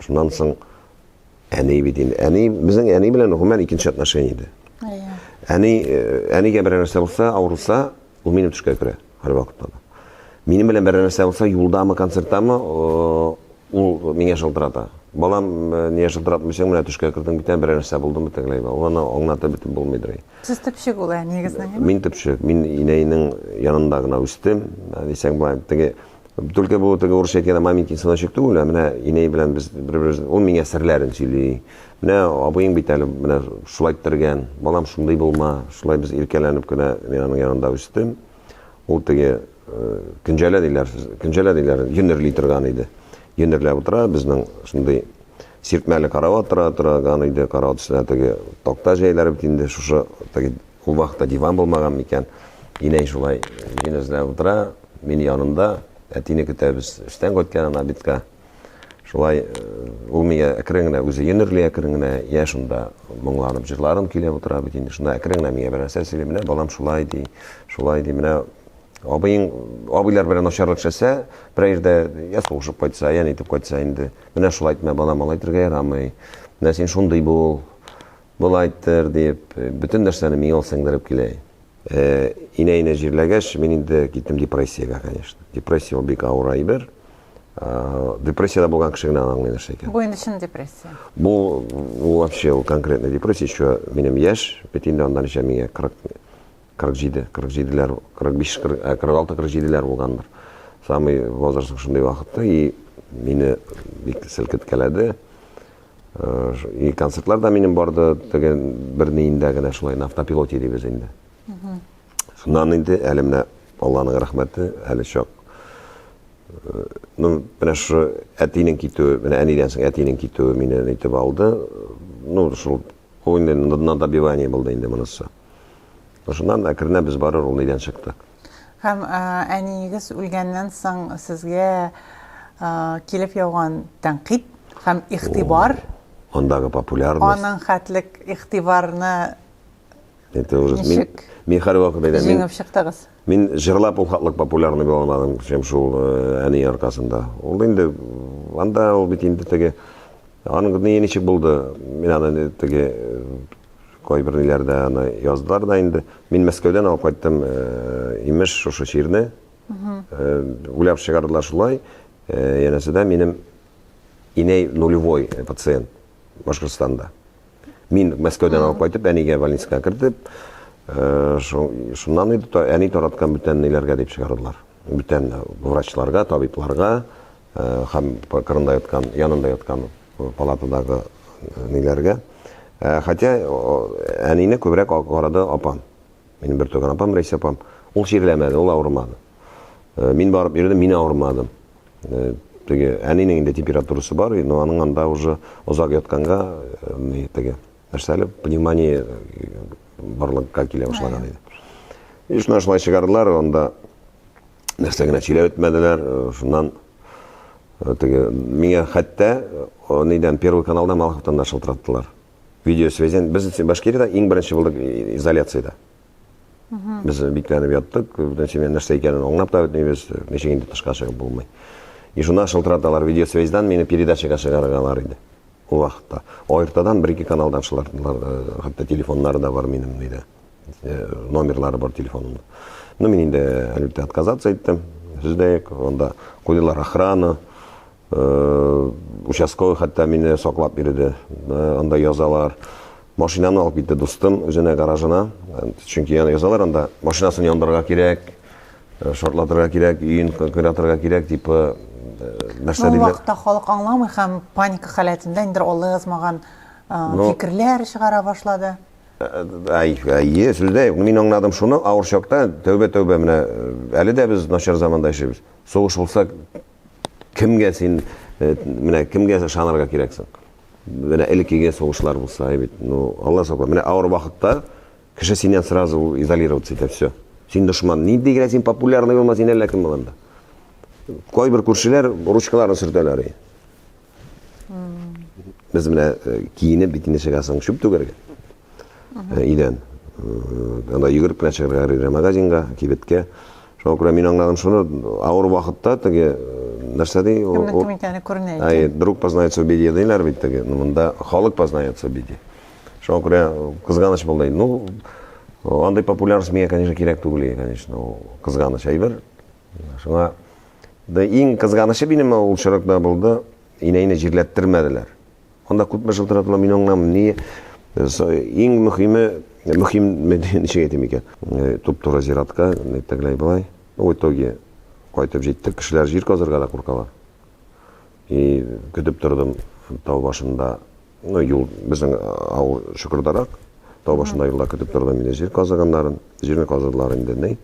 Шуннан соң Әни бит инде. Әни, безнең әни белән гомумән икенче отношение иде. Әни, әнигә берәр нәрсә булса, авырса, ул минем төшкә керә һәрвакытта да. Минем белән берәр нәрсә булса, юлдамы, концерттамы, ул миңа шылтырата. Балам, нигә шылтыратмыйсың, менә төшкә кердең бит, берәр нәрсә булдымы, тегеләй. Ул аны аңлатып бетеп булмыйдыр. Сез төпчек ул әниегезнең? Мин төпчек. Мин инәйнең янында гына үстем. Дисәң, болай теге Только бу теге урысча әйткәндә маменькин сыночек түгел, ә менә инәй белән без бер-беребез, ул миңа серләрен сөйли. Менә абыең бит әле менә шулай иттергән, балам шундый булма, шулай без иркәләнеп кенә мин аның янында үстем. Ул теге көнҗәлә диләр, көнҗәлә диләр, йөнерли торган иде. Йөнерләп утыра, безнең шундый сиртмәле карават тора торган иде, карават өстенә теге такта җәйләр бит инде, шушы теге Ул вакытта диван булмаган микән? Инәй шулай җен эзләп утыра, мин янында, әтине көтәбез, эштән кайткан обедка. Шулай ул миңа әкрен генә үзе йөнерли әкрен генә, я шунда моңланып җырларын көйләп утыра бит инде. Шунда әкрен генә миңа бер нәрсә сөйли, менә балам шулай ди, шулай ди, менә абыең, абыйлар белән начарлык эшләсә, берәр җирдә я сугышып кайтса, я нитеп кайтса инде, менә шулай итмә, балам, алай итәргә ярамый. Менә син шундый бул, Болайттыр, дип, бөтен нәрсәне миңа ул сеңдереп килә. Инәйне җирләгәч, мин инде киттем депрессиягә, конечно. Депрессия ул бик авыр әйбер. Депрессиядә булган кеше генә аңлый нәрсә икән. Бу инде чын депрессия. Бу, бу вообще ул конкретный депрессия, еще минем яшь, бит инде аннан ничә миңа 40, 47, 47-ләр, 45, 46, 47-ләр булгандыр. Самый возраст шундый вакытта, и мине бик селкеткәләде. И концертлар да минем барды, теге бер ниендә генә шулай на автопилоте дибез инде. Шуннан инде әле менә Алланың рәхмәте, әле чак. Ну, менә шушы әтинең китүе, менә әнидән соң әтинең китүе мине нитеп алды. Ну, шул ул инде на добивание булды инде монысы. Шуннан әкренләп без барыр ул нидән чыктык. Һәм әниегез үлгәннән соң сезгә килеп яуган тәнкыйть һәм игътибар. Андагы популярность. Аның хәтлек игътибарны Это уже мин, мин һәрвакыт әйтәм. Җиңеп чыктыгыз. Мин җырлап ул хатлык популярный була алмадым, чем шул әни аркасында. Ул инде анда ул бит инде теге аның ни ничек булды? Мин аны теге Кайбер ниләрдә аны яздылар да инде. Мин Мәскәүдән алып кайттым, имеш, шушы чирне. Уйлап чыгардылар шулай. Янәсе дә минем инәй нулевой пациент Башкортстанда. Мин Мәскәүдән алып кайтып, әнигә больницага кертеп, шуннан инде әни тараткан бүтән ниләргә дип чыгардылар. Бүтән врачларга, табибларга һәм кырында яткан, янында яткан палатадагы ниләргә. Хотя әнине күбрәк карады апам. Минем бер туган апам, Рәйсә апам. Ул чирләмәде, ул авырмады. Мин барып йөрдем, мин авырмадым. Теге әнинең инде температурасы бар, но аның анда уже озак ятканга ни теге нәрсә әле пневмония барлыкка килә башлаган иде. И шуннан шулай чыгардылар, анда. Нәрсә генә сөйләп бетмәделәр. Шуннан теге миңа хәтта нидән Первый каналдан Малаховтан да шылтыраттылар. Видеосвязен без Башкириядә иң беренче булдык изоляциядә. Без бикләнеп яттык, бөтен семья нәрсә икәнен аңлап та бетмибез, ничек инде тышка чыгып булмый. И шунда шылтыраталар видеосвязьдан мине передачага чыгарыргалар иде. Ул вакытта. ОРТдан бер-ике каналдан шылтыраттылар, хәтта телефоннары да бар минем нидә. Номерлары бар телефонымда. Ну, мин инде, әлбәттә, отказаться иттем. Сүз дә юк. Анда куйдылар охрана, участковый хәтта мине саклап йөрде. Анда язалар. Машинаны алып китте дустым үзенә гаражына. Чөнки язалар анда машинасын яндырырга кирәк, шартлатырга кирәк, өен кыратырга кирәк, типа нәрсә диләр. Ул вакытта халык аңламый һәм паника халәтендә инде Алла язмаган фикерләр чыгара башлады. Әй, әйе, сүз дә юк. Мин аңладым шуны, авыр чакта, тәүбә, тәүбә, менә әле дә без начар заманда яшибез. Сугыш булса, кемгә син, менә кемгә ышанырга кирәк соң? Менә элеккеге сугышлар булса, бит, ну, Алла сакла. Менә авыр вакытта кеше синнән сразу изолироваться итә, все. Син дошман. Нинди генә син популярный булма, син әллә кем бул анда. Кайбер күршеләр ручкаларын сөртәләр. Без менә э, киенеп бит инде чыгасың чүп түгәргә. Э, өйдән. Э, анда йөгереп кенә чыгарга ярый магазинга, кибеткә. Шуңа күрә мин аңладым шуны, авыр вакытта теге нәрсә ди? Кемнең кем икәне күренә икән. Әй, друг познается в беде диләр бит теге. Ну, монда халык познается в беде. Шуңа күрә кызганыч булды. Ну, андый популярность миңа, конечно, кирәк түгел, конечно, ул кызганыч әйбер. Шуңа Да иң кызганычы минем ул чорыкта булды, инәйне җирләттермәделәр. Анда күпме шылтыратыла, мин аңламыйм. Ни иң мөһиме, мөһим ничек әйтим икән? Э, туп-туры зиратка, тегеләй болай. Ну, в итоге кайтып җиттек. Кешеләр җир казырга да куркалар. И көтеп тордым тау башында. Ну, юл безнең авыл Шокырдарак. Тау башында юлда көтеп тордым инде җир казыганнарын. Җирне казыдылар инде, ни.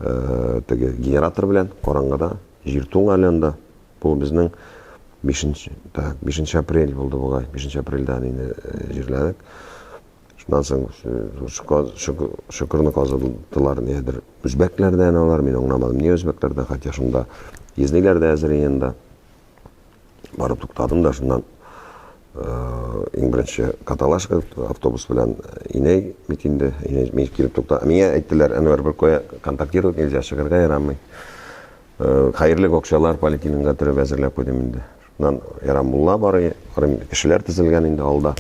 Э, теге генератор белән караңгыда җир туң әле анда. Бу безнең 5 так 5 апрель булды бугай. 5 апрельдә инде э, җирләдек. Шуннан соң э, шөкерне казыдылар нидер үзбәкләрдән алар, мин аңламадым, ни үзбәкләрдән, хотя шунда езниләр дә әзер инде. Барып туктадым да шуннан иң беренче каталашка автобус белән инәй бит инде. Инәй мин килеп тукта. Миңа әйттеләр, Әнвәр, бер кая контактировать нельзя, чыгарга ярамый. Хәерле акчалар полиэтиленга төреп әзерләп куйдым инде. Шуннан Ярамулла бар, карыйм, кешеләр тезелгән инде алда.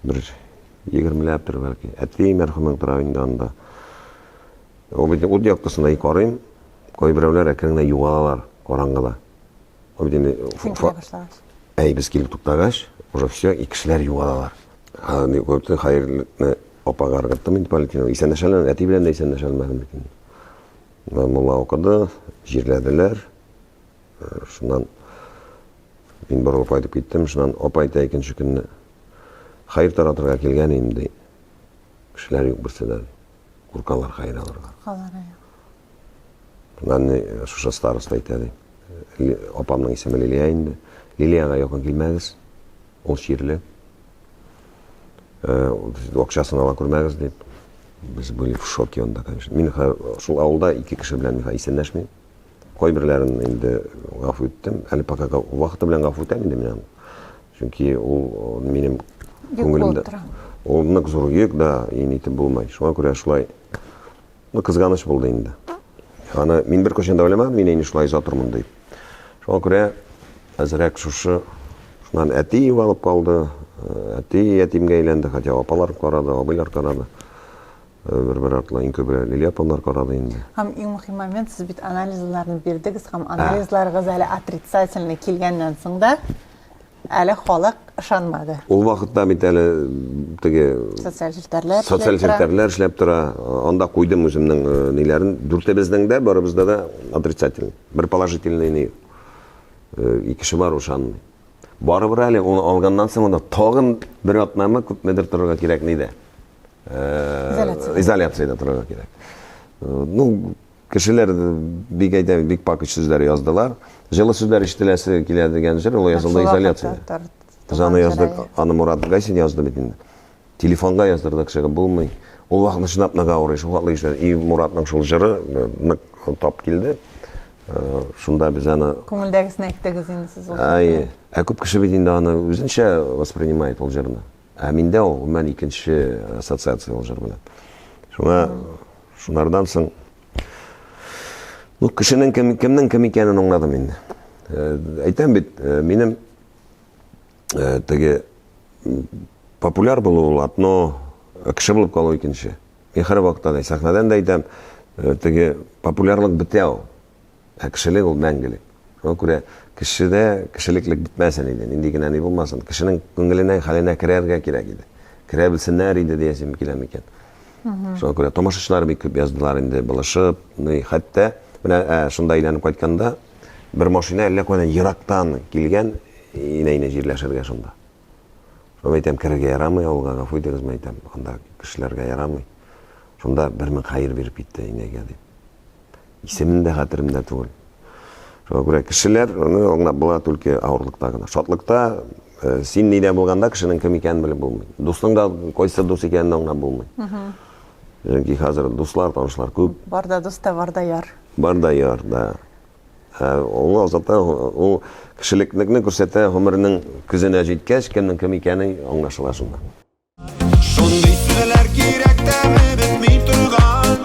Бер егермеләптер бәлки. Әти мәрхүмең тора инде анда. Ул бит ут яктысында и карыйм, кайберәүләр әкрен генә югалалар караңгыда. Ул бит инде Син килә башлагач. Әй, без килеп туктагач, уже все, и кешеләр югалалар. Ни күрде, хәерле апага ыргыттым инде полиэтилен. Исәнләшә алмадым, әти белән дә исәнләшә алмадым бит инде. Мулла укыды, җирләделәр. Шуннан мин борылып кайтып киттем. Шуннан апа әйтә икенче көнне. Хәер таратырга килгән идем, ди. Кешеләр юк берсе дә. Куркалар хәер алырга. Куркалар, әйе. Шуннан шушы староста әйтә ди. Апамның исеме Лилия инде. Лилиягә якын килмәгез. Ул чирле. Э, акчасын ала күрмәгез дип. Без были в шоке анда, конечно. Мин шул авылда ике кеше белән мин исәнләшмим. Кайберләрен инде гафу иттем. Әле пока вакыты белән гафу итәм инде мин аны. Чөнки ул минем күңелемдә. Ул нык зур йөк, да, и итеп булмый. Шуңа күрә шулай Ну, кызганыч булды инде. Аны мин беркайчан да уйламадым, мин инде шулай озатырмын дип. Шуңа күрә әзрәк шушы шуннан әти югалып калды. Э, әти ятимгә әйләнде, хотя апалар карады, абыйлар карады. Э, бер-бер артлы иң күбрәк Лилия апамнар карады инде. Һәм иң мөһим момент, сез бит анализларны бирдегез һәм анализларыгыз әле отрицательный килгәннән соң да Әле халык ышанмады. Ул вакытта бит әле теге социаль челтәрләр социаль челтәрләр эшләп тора. Анда куйдым үземнең э, ниләрен. Дүртебезнең дә барыбызда да отрицательный. Бер положительный ни. Э, ике кеше бар ышанмый. Барыбер әле аны алганнан соң анда тагын бер атнамы күпмедер торырга кирәк нидә. Э, изоляциядә торырга кирәк. Ну, Кешеләр бик әйтә, бик пакыч сүзләр яздылар. Җылы сүзләр ишетеләсе килә дигән җыр ул язылды изоляциядә. Без аны яздык, аны Мурат Гайсин язды бит инде. Телефонга яздырдык, чыгып булмый. Ул вакытны чынлап нык авыр, шул вакытлы ишетә. И Муратның шул җыры нык тап килде. Шунда без аны Күңелдәгесен әйттегез инде сез ул. Әй, ә күп кеше бит инде аны үзенчә воспринимает ул җырны. Ә миндә ул гомумән икенче ассоциация ул җыр белән. Шуңа шунардан соң ну кешенең кем кемнең кем икәнен аңладым инде. Әйтәм бит, минем теге популяр булу ул одно, кеше булып калу икенче. Мин һәрвакытта да сәхнәдән дә әйтәм, теге популярлык бетә ул. Ә кешелек ул мәңгелек. Шуңа күрә кешедә кешелеклек бетмәсен иде, нинди генә ни булмасын, кешенең күңеленә, хәленә керергә кирәк иде. Керә белсеннәр иде диясем килә микән. Шуңа күрә тамашачылар бик күп яздылар инде, булышып, ни, хәтта менә ә, шунда әйләнеп кайтканда бер машина әллә кайдан ерактан килгән инәйне җирләшергә шунда. Шунда әйтәм, керергә ярамый авылга, гафу итегез, мин әйтәм, анда кешеләргә ярамый. Шунда 1000 хәер биреп китте инәйгә дип. Исемен дә хәтеремдә түгел. Шуңа күрә кешеләр аны аңлап була только авырлыкта гына. Шатлыкта э, син нидә булганда кешенең кем икәнен белеп булмый. Дусның да кайсы дус икәнен аңлап булмый. Чөнки хәзер дуслар, танышлар күп. Бар да дус та, бар да яр. Бар да яр, да. Ә ул азатта ул кешелекне күрсәтә, гомернең көзенә җиткәч, кемнең кем икәне аңлашыла шунда. Шундый сүзләр кирәк тәме бетми торган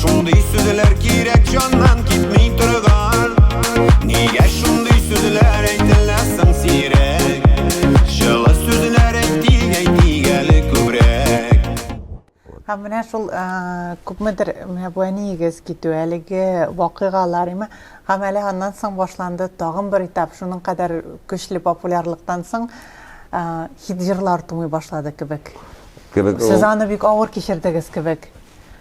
Шундый сүзләр кирәк җаннан китми торган Нигә шундый сүзләр әйтелә соң сирәк Җылы сүзләр әйтик, әйтик әле күбрәк Һәм менә шул күпмедер менә бу әниегез китү, әлеге вакыйгалар, име, һәм әле аннан соң башланды тагын бер этап, шуның кадәр көчле популярлыктан соң хит җырлар тумый башлады кебек. Кебек Сез аны бик авыр кичердегез кебек.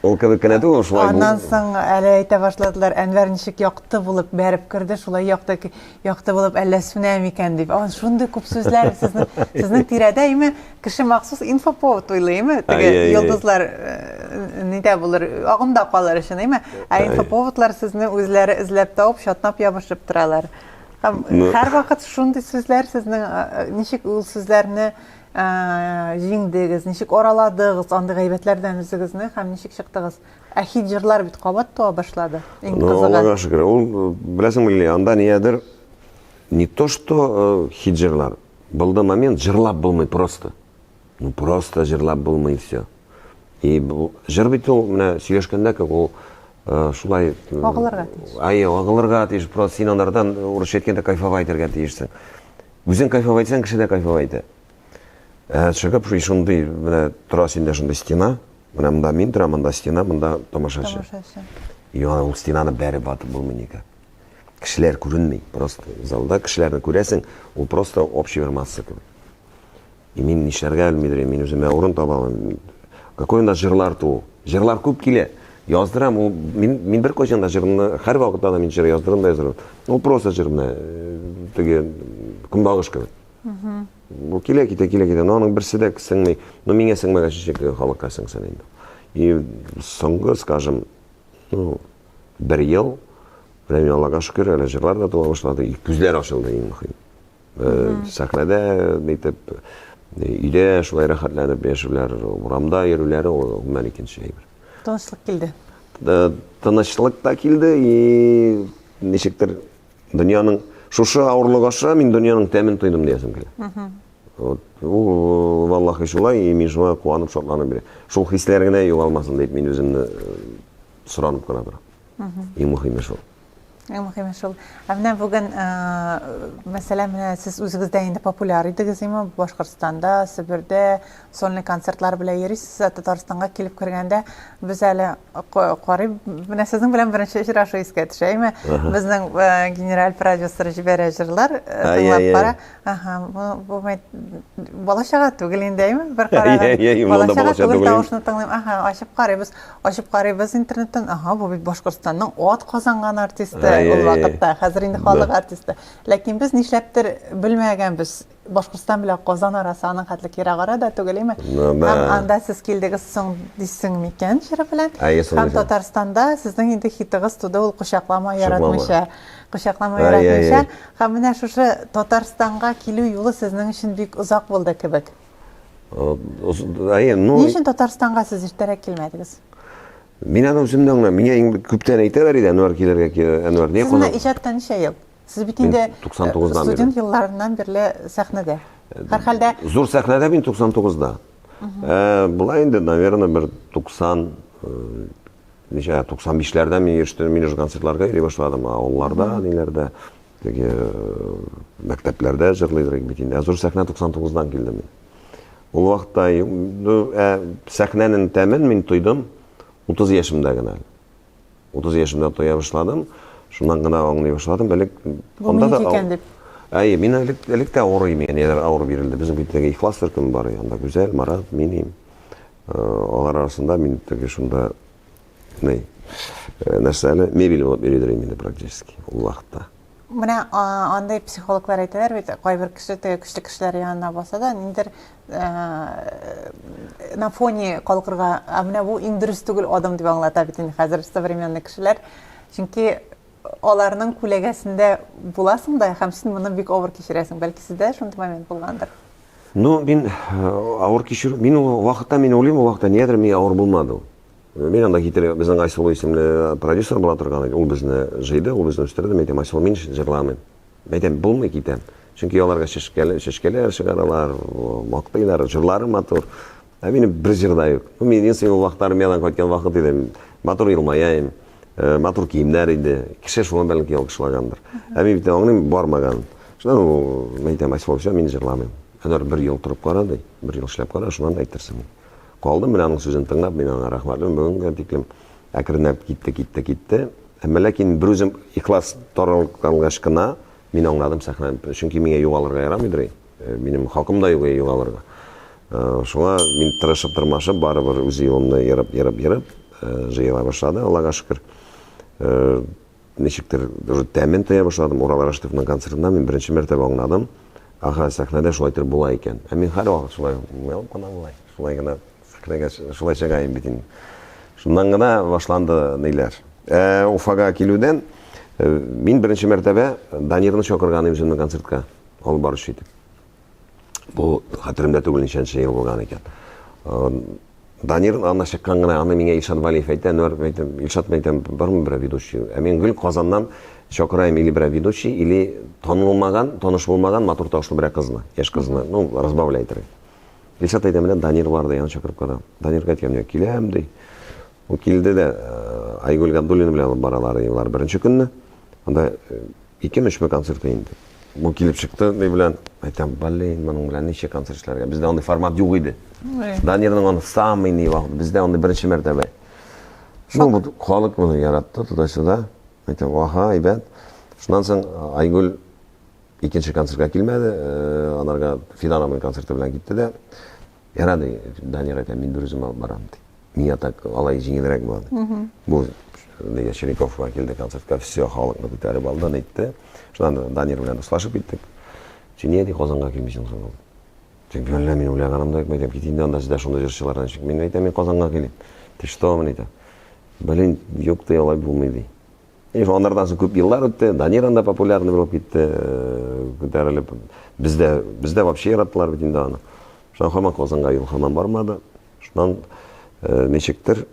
Ул кебек кенә түгел, шулай Аннан соң әле әйтә башладылар, Әнвәр ничек якты булып бәреп керде, шулай якты якты булып әллә сүнә микән дип. Ан шундый күп сүзләр сезнең сезнең тирәдә име кеше махсус инфоповод уйлый име? Теге йолдызлар э, нидә булыр, агымда калыр өчен име? Ә инфоповодлар сезне үзләре эзләп табып, чатнап ябышып торалар. Һәм һәрвакыт шундый сүзләр сезнең э, ничек ул сүзләрне җиңдегез, ничек араладыгыз андый гайбәтләрдән үзегезне һәм ничек чыктыгыз? Ә хит җырлар бит кабат туа башлады. Иң ну, кызыгы. Аллага шөкер. Ул, беләсеңме, Лилия, анда ниядер не то что э, хит җырлар. Булды момент, җырлап булмый просто. Ну, просто җырлап булмый все. И җыр бит ул, менә сөйләшкәндә кебек, ул э, шулай... Э, агылырга тиеш. Әйе, агылырга тиеш. Просто син анардан, урысча әйткәндә, кайфовать итәргә тиешсең. Үзең кайфовать итсәң, кеше дә кайфовать итә. Ә чыгып шундый менә тора синдә шундый стена. Менә монда мин торам, монда стена, монда тамашачы. Тамашачы. И ул стенаны бәреп атып булмый никак. Кешеләр күренми, просто залда кешеләрне күрәсең, ул просто общий бер масса кебек. И мин нишләргә белмидер, мин үземә урын таба алмыйм. Какой у нас җырлар туу? Җырлар күп килә. Яздырам, ул мин мин беркайчан да җырны, һәрвакытта да мин җыр яздырам да яздырам. Ул просто җыр менә э, теге көнбагыш кебек. Бу килә китә, килә китә. Но аның берсе дә сеңми. Но миңа сеңмәгәч ничек халыкка сеңсен инде. И соңгы, скажем, ну, бер ел, менә мин Аллага шөкер, әле җырлар да туа башлады, и күзләр ачылды иң мөһим. Э, сәхнәдә нитеп, өйдә шулай рәхәтләнеп яшәүләр, урамда йөрүләр, ул гомумән икенче әйбер. Тынычлык килде. Тынычлык та килде, и ничектер Дөньяның шушы авырлык аша мин дөньяның тәмен тойдым диясем килә. Вот. Ул валлахи шулай, и мин шуңа куанып, шатланып йөрим. Шул хисләр генә югалмасын дип мин үземне э, соранып кына торам. Иң мөһиме шул. Иң мөһиме шул. Ә менә бүген, э, мәсәлән, менә сез үзегез дә инде популяр идегез, име, Башкортстанда, Себердә сольный концертлар белән йөрисез, ә Татарстанга килеп кергәндә без әле карый, менә сезнең белән беренче очрашу искә төшә, әйме? Безнең э, генераль продюсер җибәрә җырлар, э, тыңлап кара. Аһа, бу бу бала-чага түгел инде, әйме? Бер караган. Бала-чага түгел тавышны тыңлыйм. Аһа, ачып карыйбыз. Ачып карыйбыз интернеттан. Аһа, бу бит Башкортстанның ат казанган артисты ул вакытта. Хәзер инде халык артисты. Ләкин без нишләптер белмәгәнбез Башкортстан белән Казан арасы аның хәтле ерак ара да түгел, име? Ну, да. Һәм анда сез килдегез соң дисең микән җыры белән? Әйе, соң Һәм дисең. Татарстанда сезнең инде хитыгыз туды ул Кочаклама Кочаклама. яратмыйча. Кочаклама Әй, әй, яратмыйча. әй. Һәм менә шушы Татарстанга килү юлы сезнең өчен бик озак булды кебек. Әйе, ну. Ни өчен Татарстанга сез иртәрәк килмәдегез? Мин аны үзем дә аңламыйм. Миңа инде күптән әйтәләр иде, Әнвәр килергә, Әнвәр не кунак. Сез иҗатта ничә ел? Сез бит инде 99-дан бирле. Студент елларыннан бирле сәхнәдә. Һәрхәлдә Зур сәхнәдә мин 99-да. Э, Болай инде, наверное, бер 90 э, ничә 95-ләрдә мин йөрештем, мин уже концертларга йөри башладым, авылларда, ниләрдә, теге э, мәктәпләрдә җырлыйдыр бит инде. Ә зур сәхнә 99-дан килде мин. Ул вакытта ну, ә, сәхнәнең тәмен мин тойдым 30 яшемдә генә. 30 яшемдә тоя башладым. Шуннан гына аңлый башладым. Элек анда да икән дип. Әйе, мин элек элек тә авырый мин, ниләр авыр бирелде. Безнең бит теге Ихлас төркеме бар, анда Гүзәл, Марат, мин. Э, алар арасында мин теге шунда ни э, нәрсә әле мебель булып йөридер инде практически ул вакытта. Менә андый психологлар әйтәләр бит, кайбер кеше теге көчле кешеләр янына баса да, ниндидер э, на фоне калкырга, ә менә бу иң дөрес түгел адым дип аңлата бит инде хәзер современный кешеләр. Чөнки аларның күләгәсендә буласың да һәм син моны бик авыр кичерәсең. Бәлки сездә шундый момент булгандыр. Ну, мин э, авыр кичерү, мин ул вакытта мин уйлыйм, ул вакытта нигәдер миңа авыр булмады ул. Мин анда китереп, безнең Айсылу исемле продюсер була торган иде. Ул безне җыйды, ул безне үстерде. Мин әйтәм, Айсылу, мин җырламыйм. Мин әйтәм, булмый китәм. Чөнки аларга чәчкәләр, чәчкәләр чыгаралар, мактыйлар, җырлары матур. Ә минем бер җыр да юк. Ну, мин единственный ул вакытта армиядән кайткан вакыт иде. Матур елмаяйм, э, матур киемнәр иде. Кеше шуңа бәлки алкышлагандыр. Ә мин бит аңлыйм, бармаган. Шуннан ул, мин әйтәм, Айсылу, все, мин җырламыйм. Әнвәр бер ел торып кара, ди. Бер ел эшләп кара, шуннан әйтерсең. Калдым, менә аның сүзен тыңлап, мин аңа рәхмәтлемен бүгенгә тиклем. Әкренләп китте, китте, китте. Әмма ләкин бер үзем ихлас таралгангач кына мин аңладым сәхнәне. Чөнки миңа югалырга ярамыйдыр. Э, минем хакым да юк югалырга. Э, шуңа мин тырышып, тырмашып, барыбер үз юлымны ерып, ерып, ерып э, җыела башлады, Аллага шөкер. Ничектер уже тәмен тоя башладым. Урал Рашитовның концертында мин беренче мәртәбә аңладым. Аха, сәхнәдә шулай итеп була икән. Ә мин һәрвакыт шулай уялып кына болай, шулай гына сәхнәгә шулай чыга идем бит инде. Шуннан гына башланды ниләр. Ә Уфага килүдән э, мин беренче мәртәбә Данирны чакырган идем үземнең концертка алып баручы итеп. Бу хәтеремдә түгел ничәнче ел булган икән. Э, Данир анда чыккан гына, аны миңа Илшат Валиев әйтә, Әнвәр әйтәм, Илшат әйтәм, бармы берәр ведущий? Ә мин гел Казаннан чакырайм или берәр ведущий, или танылмаган, таныш булмаган матур тавышлы берәр кызны, яшь кызны, ну, разбавляй итәргә. Илшат әйтә, менә Данир бар ди, аны чакырып кара. Данирга әйткән, мин киләм ди. Ул килде дә, э, Айгөл Габдуллина белән алып баралар ди, алар беренче көнне. Анда э, Икеме, өчме концерты инде. Бу килеп чыкты ни белән, әйтәм, блин, моның белән ничек концерт эшләргә? Бездә андый формат юк иде. Данирның аны самый ни вакыт, бездә андый беренче мәртәбә. Ну, бу халык моны яратты, туда-сюда. Әйтәм, аха, әйбәт. Шуннан соң Айгөл икенче концертка килмәде, э, анарга Фидан абый концерты белән китте дә. Ярар, ди, Данир әйтә, мин бер үзем алып барам, ди. Миңа так алай җиңелрәк була, ди. Бу нигә Черниковка килде концертка, все, халыкны күтәреп алды, нитте. Шуннан Данир белән дуслашып киттек. Син нигә ди Казанга килмисең соң? Тик әллә мин уйлаганым да юк, әйтәм, кит инде анда сездә шундый җырчылар ничек. Мин әйтәм, мин Казанга килим. Ты что, мин әйтәм. Блин, юк ди, алай булмый ди. И анардан соң күп еллар үтте, Данир анда популярный булып китте, э, күтәрелеп. Бездә, бездә вообще яраттылар бит инде аны. Шуннан һаман Казанга юл һаман бармады. Шуннан э, ничектер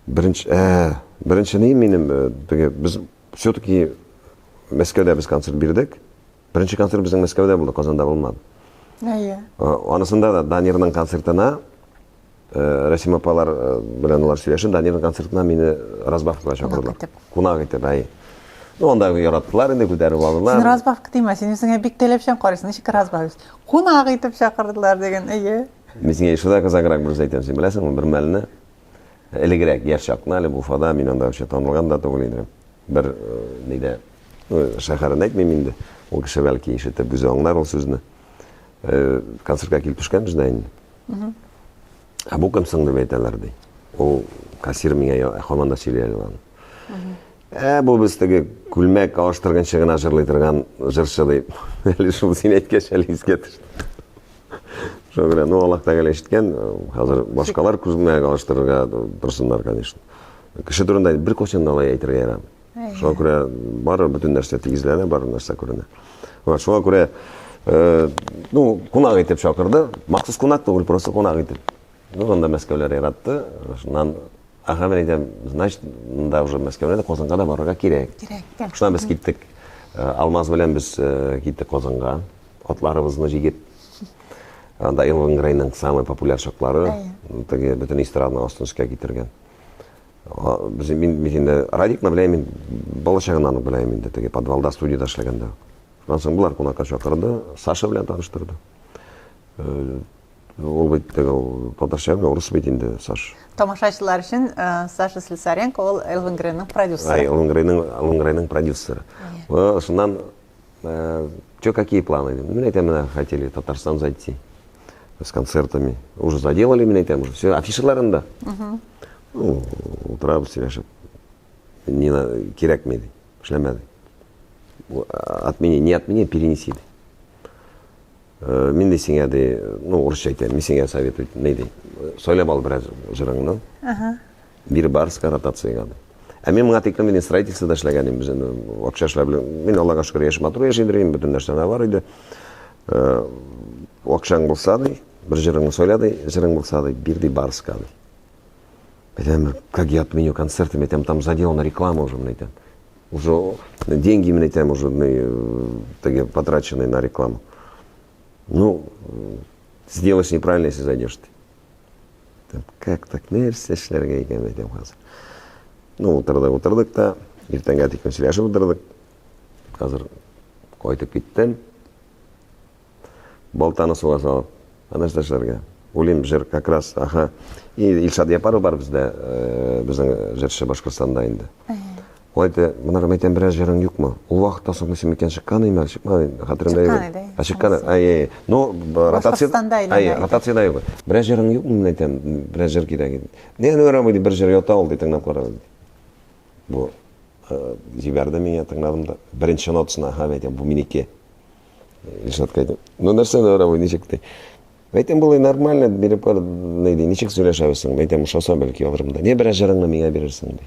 беренче, ә, беренче ни минем э, теге без все-таки Мәскәүдә без концерт бирдек. Беренче концерт безнең Мәскәүдә булды, Казанда булмады. Әйе. Анысында да Данирның концертына Э, Рәсим апалар э, белән алар сөйләшеп, Данирның концертына мине разбавкага чакырдылар. Кунак итеп, әй. Ну, анда яраттылар инде, күтәреп алдылар. Син разбавка димә, син үзеңә бик таләпчән карыйсың. Ничек разбавка? Кунак итеп чакырдылар дигән, әйе. Мин сиңа шулай кызыграк бер әйтәм, син беләсеңме, бер мәлне элегрәк яшь чакны әле Уфада мин анда вообще танылган да түгел идем. Бер э, нидә, ну, шәһәрен әйтмим инде. Ул кеше бәлки ишетеп үзе аңлар ул сүзне. Концертка килеп төшкәнбез дә инде. Ә бу кем соң дип әйтәләр ди. Ул кассир миңа һаман да сөйли әле аны. Ә бу без теге күлмәк алыштырганчы гына җырлый торган җырчы ди. Әле шул син әйткәч әле искә төште. Шуңа күрә, ну, Аллаһ Тәгалә ишеткән, хәзер башкалар күлмәк алыштырырга торсыннар, конечно. Кеше турында бер кайчан да алай әйтергә ярамый. Шуңа күрә бары бөтен нәрсә тигезләнә, бары нәрсә күренә. Вот, шуңа күрә Э, ну, кунак итеп чакырды. Махсус кунак түгел, просто кунак итеп. Ну, анда Мәскәүләр яратты. Шуннан Ага, мин әйтәм, значит, монда уже Мәскәүгә дә, Казанга да барырга кирәк. Кирәк. Шуннан без киттек. Э, Алмаз белән без э, киттек Казанга. Атларыбызны җигеп. Анда Элвин Грейның самый популяр чаклары. Теге бөтен эстраданы астын өскә китергән. Без мин мин инде Радикны беләм, мин бала чагыннан ук беләм инде теге подвалда студияда эшләгәндә. Шуннан соң болар кунакка чакырды, Саша белән таныштырды. Э, ул бит теге татарча белә, урыс бит инде Саша. Тамашачылар өчен э, Саша Слесаренко ул Элвин Грейның продюсеры. Ай, Элвин Грейның, Элвин Грейның продюсеры. Шуннан э, Че, какие планы? Ну, әйтәм, менә хотели в Татарстан зайти с концертами. Уже заделали, мин әйтәм, уже все, афишаларында. Ну, утырабыз сөйләшеп. Не кирәкми ди, эшләмәде. Отмени, не отмени, перенеси ди. Э, мин ди сиңа ди, ну, урысча әйтәм, мин сиңа советую, ни ди, сайлап ал бераз җырыңны. Бир барска ротациягә ди. Ә мин моңа тиклем инде строительствода эшләгән идем, без инде акча эшләп белән. Мин Аллага шөкер яшь матур яши идем, бөтен нәрсә бар иде. Э, акчаң булса ди, бер җырыңны сайла ди, җырың булса ди, бир ди барска ди. Әйтәм, как я отменю концерты, әйтәм, там заделана реклама уже, әйтәм. Уже деньги, мин әйтәм, уже теге потраченные на рекламу. Ну, сделаешь неправильно, если зайдешь ты. Там, как так, нәрсә эшләргә икән, әйтәм хәзер. Ну, утырдык, утырдык та, иртәнгә тиклем сөйләшеп утырдык. Хәзер кайтып киттем. Балтаны суга салып, ә нәрсә эшләргә? Уйлыйм, җыр как раз, аха. И Илшат Япаров бар бездә, э, безнең җырчы Башкортстанда инде. Ул әйтте, моны әйтәм, берәр җырың юкмы? Ул вакытта соң исем икән чыккан име, чыкмады, хәтеремдә юк. Чыккан иде. Ә чыккан, әй, әй. Ну, ротация, әй, ротацияда юк. Берәр җырың юкмы, мин әйтәм, берәр җыр кирәк иде. Не, ну, абый, бер җыр ята ул, ди, тыңлап карагыз. Бу э, җибәрде миңа, тыңладым да. Беренче нотасына, аха, әйтәм, бу минеке. Илшатка әйтәм, ну нәрсә абый, ничек ди. Әйтәм, болай нормально биреп кар, ни ди, ничек сөйләшәбез соң? Әйтәм, ошаса бәлки алырмын да. Не берәр җырыңны миңа бирерсең ди.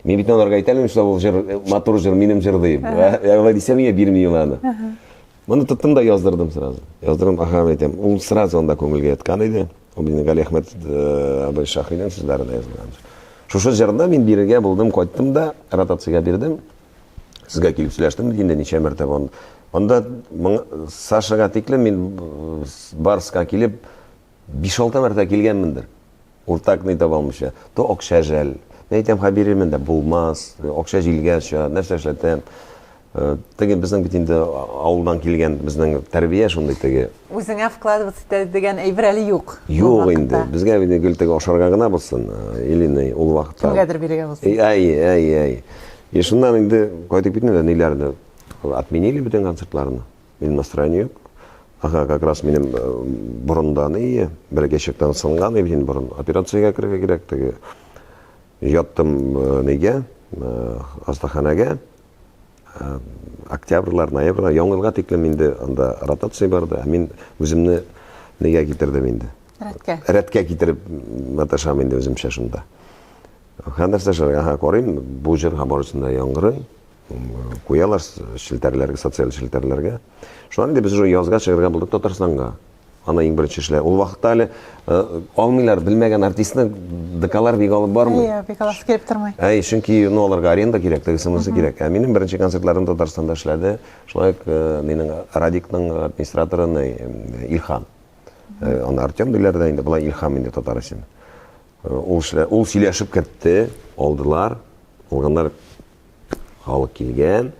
Мин бит аларга әйтә алмыйм, что ул җыр матур җыр, минем җыр дип. Ә алай дисәм, миңа бирми ул аны. Моны тоттым да яздырдым сразу. Яздырдым, аха, әйтәм. Ул сразу анда күңелгә яткан иде. Ул минем Галиәхмәт э, абый Шаһинең сүзләренә язылган. Шушы җырны мин бирергә булдым, кайттым да ротациягә бирдем. Сезгә килеп сөйләштем бит инде ничә мәртәбә. Анда Сашага тиклем мин э, Барска килеп 5-6 мәртәбә килгәнмендер. Уртак ни таба алмыйча. То акча жәл. Мин әйтәм, ха бирермен дә булмас. Акча җилгә оча, нәрсә эшләтәм. Э, теге безнең бит инде авылдан килгән безнең тәрбия шундый теге. Үзеңә вкладываться итә дигән әйбер әле юк. Юк инде. Безгә бит гел теге ашарга гына булсын, э, или ни, ул вакытта. Кемгәдер бирергә булсын. Әй, әй, әй. И шуннан инде кайтып китмәде, ниләрне отменили бөтен концертларны. Минем настроение юк. Ага, как раз минем э, борында ни, бәләкәй чактан сынган иде инде борын. Операциягә керергә кирәк теге. Яттым э, нигә, хастаханәгә. Э, октябрьлар, ноябрьлар, яңа елга тиклем инде анда ротация барды. Ә мин үземне нигә китердем инде? Рәткә. Рәткә китереп маташам инде үземчә шунда. Һәм нәрсә эшләргә? Ага, карыйм, бу җыр барысын да яңгырый. Куялар челтәрләргә, социаль челтәрләргә. Шуннан инде без уже язга чыгарга булдык Татарстанга. Аны иң беренче эшләр. Ул вакытта әле э, алмыйлар, белмәгән артистны ДКлар бик алып бармый. Әйе, бик аласы килеп тормый. Әй, чөнки ну аларга аренда кирәк, тегесе монысы кирәк. Ә минем беренче концертларым Татарстанда эшләде. Шулай ук э, минем Радикның администраторы э, Илһам. Аны Артем диләр дә инде, болай Илһам инде татар исеме. Ул эшлә, ул сөйләшеп кертте, алдылар. Алганнар халык килгән.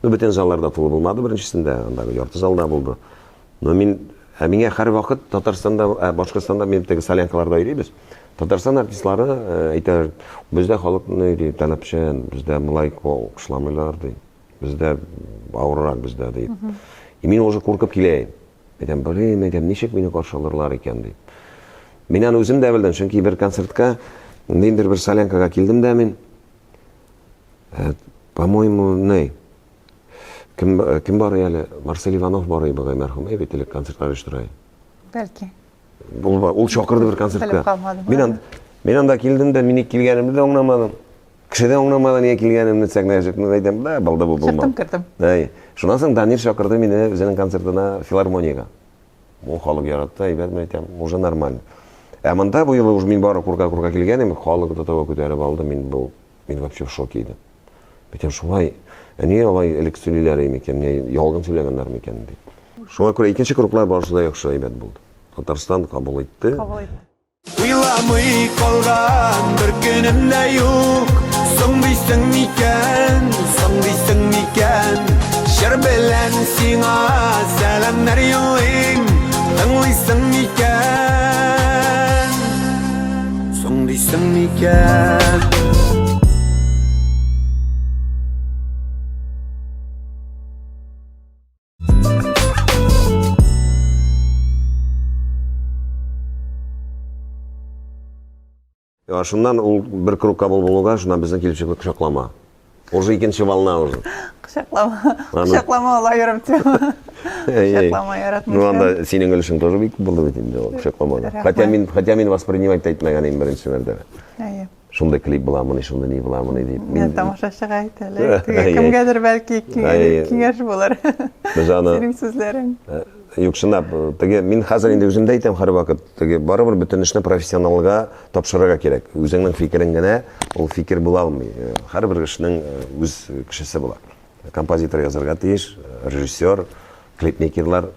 Ну, бөтен залларда тулы булмады беренчесендә, андагы ярты залда булды. Но мин, ә миңа һәрвакыт Татарстанда, ә, Башкортстанда мин теге солянкаларда йөрибез. Татарстан артистлары э, әйтәләр, бездә халык ни ди, таләпчән, бездә болай алкышламыйлар ди. Бездә авыррак бездә ди. И мин уже куркып киләем. Әйтәм, блин, әйтәм, ничек мине каршы алырлар икән дип. Мин аны үзем дә белдем, чөнки бер концертка, ниндидер бер солянкага килдем дә мин. Э, по-моему, не. Кем, э, кем бар әле? Марсель Иванов бар бугай мәрхүм, әй бит элек концертлар оештыра. Бәлки. Ул, ул чакырды бер концертка. Мин анда, мин анда килдем дә, мине килгәнемне дә аңламадым. Кеше дә аңламады, нигә килгәнемне, сәхнәгә чыктым, әйтәм, да, булды бу, булмады. Чыктым, кердем. Әй, шуннан соң Данир чакырды мине үзенең концертына филармониягә. Бу халык яратты, әйбәт, мин әйтәм, уже нормально. Ә монда бу юлы уже мин бары курка-курка килгән идем, халык до того күтәреп алды, мин бу, мин вообще в шоке идем. Әйтәм, шулай, ә нигә алай элек сөйлиләр микән, не ялган сөйләгәннәр микән дип. Шуңа күрә икенче круглар барысы да яхшы әйбәт булды. Татарстан кабул итте. Кабул итте. Уйламый калган бер көнем дә юк. Соң дисең микән, соң дисең микән? Җыр белән сиңа сәламнәр юллыйм, тыңлыйсың микән? Соң дисең микән? Я, шуннан ул бер круг кабул булуга, шуннан безнең килеп чыкты кочаклама. Уже икенче волна уже. Кочаклама. Кочаклама ул аерым тема. Кочаклама яратмыйм. Ну, анда синең өлешең тоже бик күп булды бит инде ул кочакламада. Хотя мин, хотя мин воспринимать итмәгән идем беренче мәртәбә. Әйе. Шундый клип буламыни, шундый ни буламыни дип. Мин тамашачыга әйт әле. Кемгәдер бәлки киңәш булыр. Без аны Синең сүзләрең. Э, юк, чынлап, э, теге мин хәзер инде үзем дә әйтәм һәрвакыт, теге барыбер бөтен эшне профессионалга тапшырырга кирәк. Үзеңнең фикерең генә ул фикер була алмый. Э, һәрбер эшнең үз кешесе була. Композитор язарга тиеш, режиссер, клипмейкерлар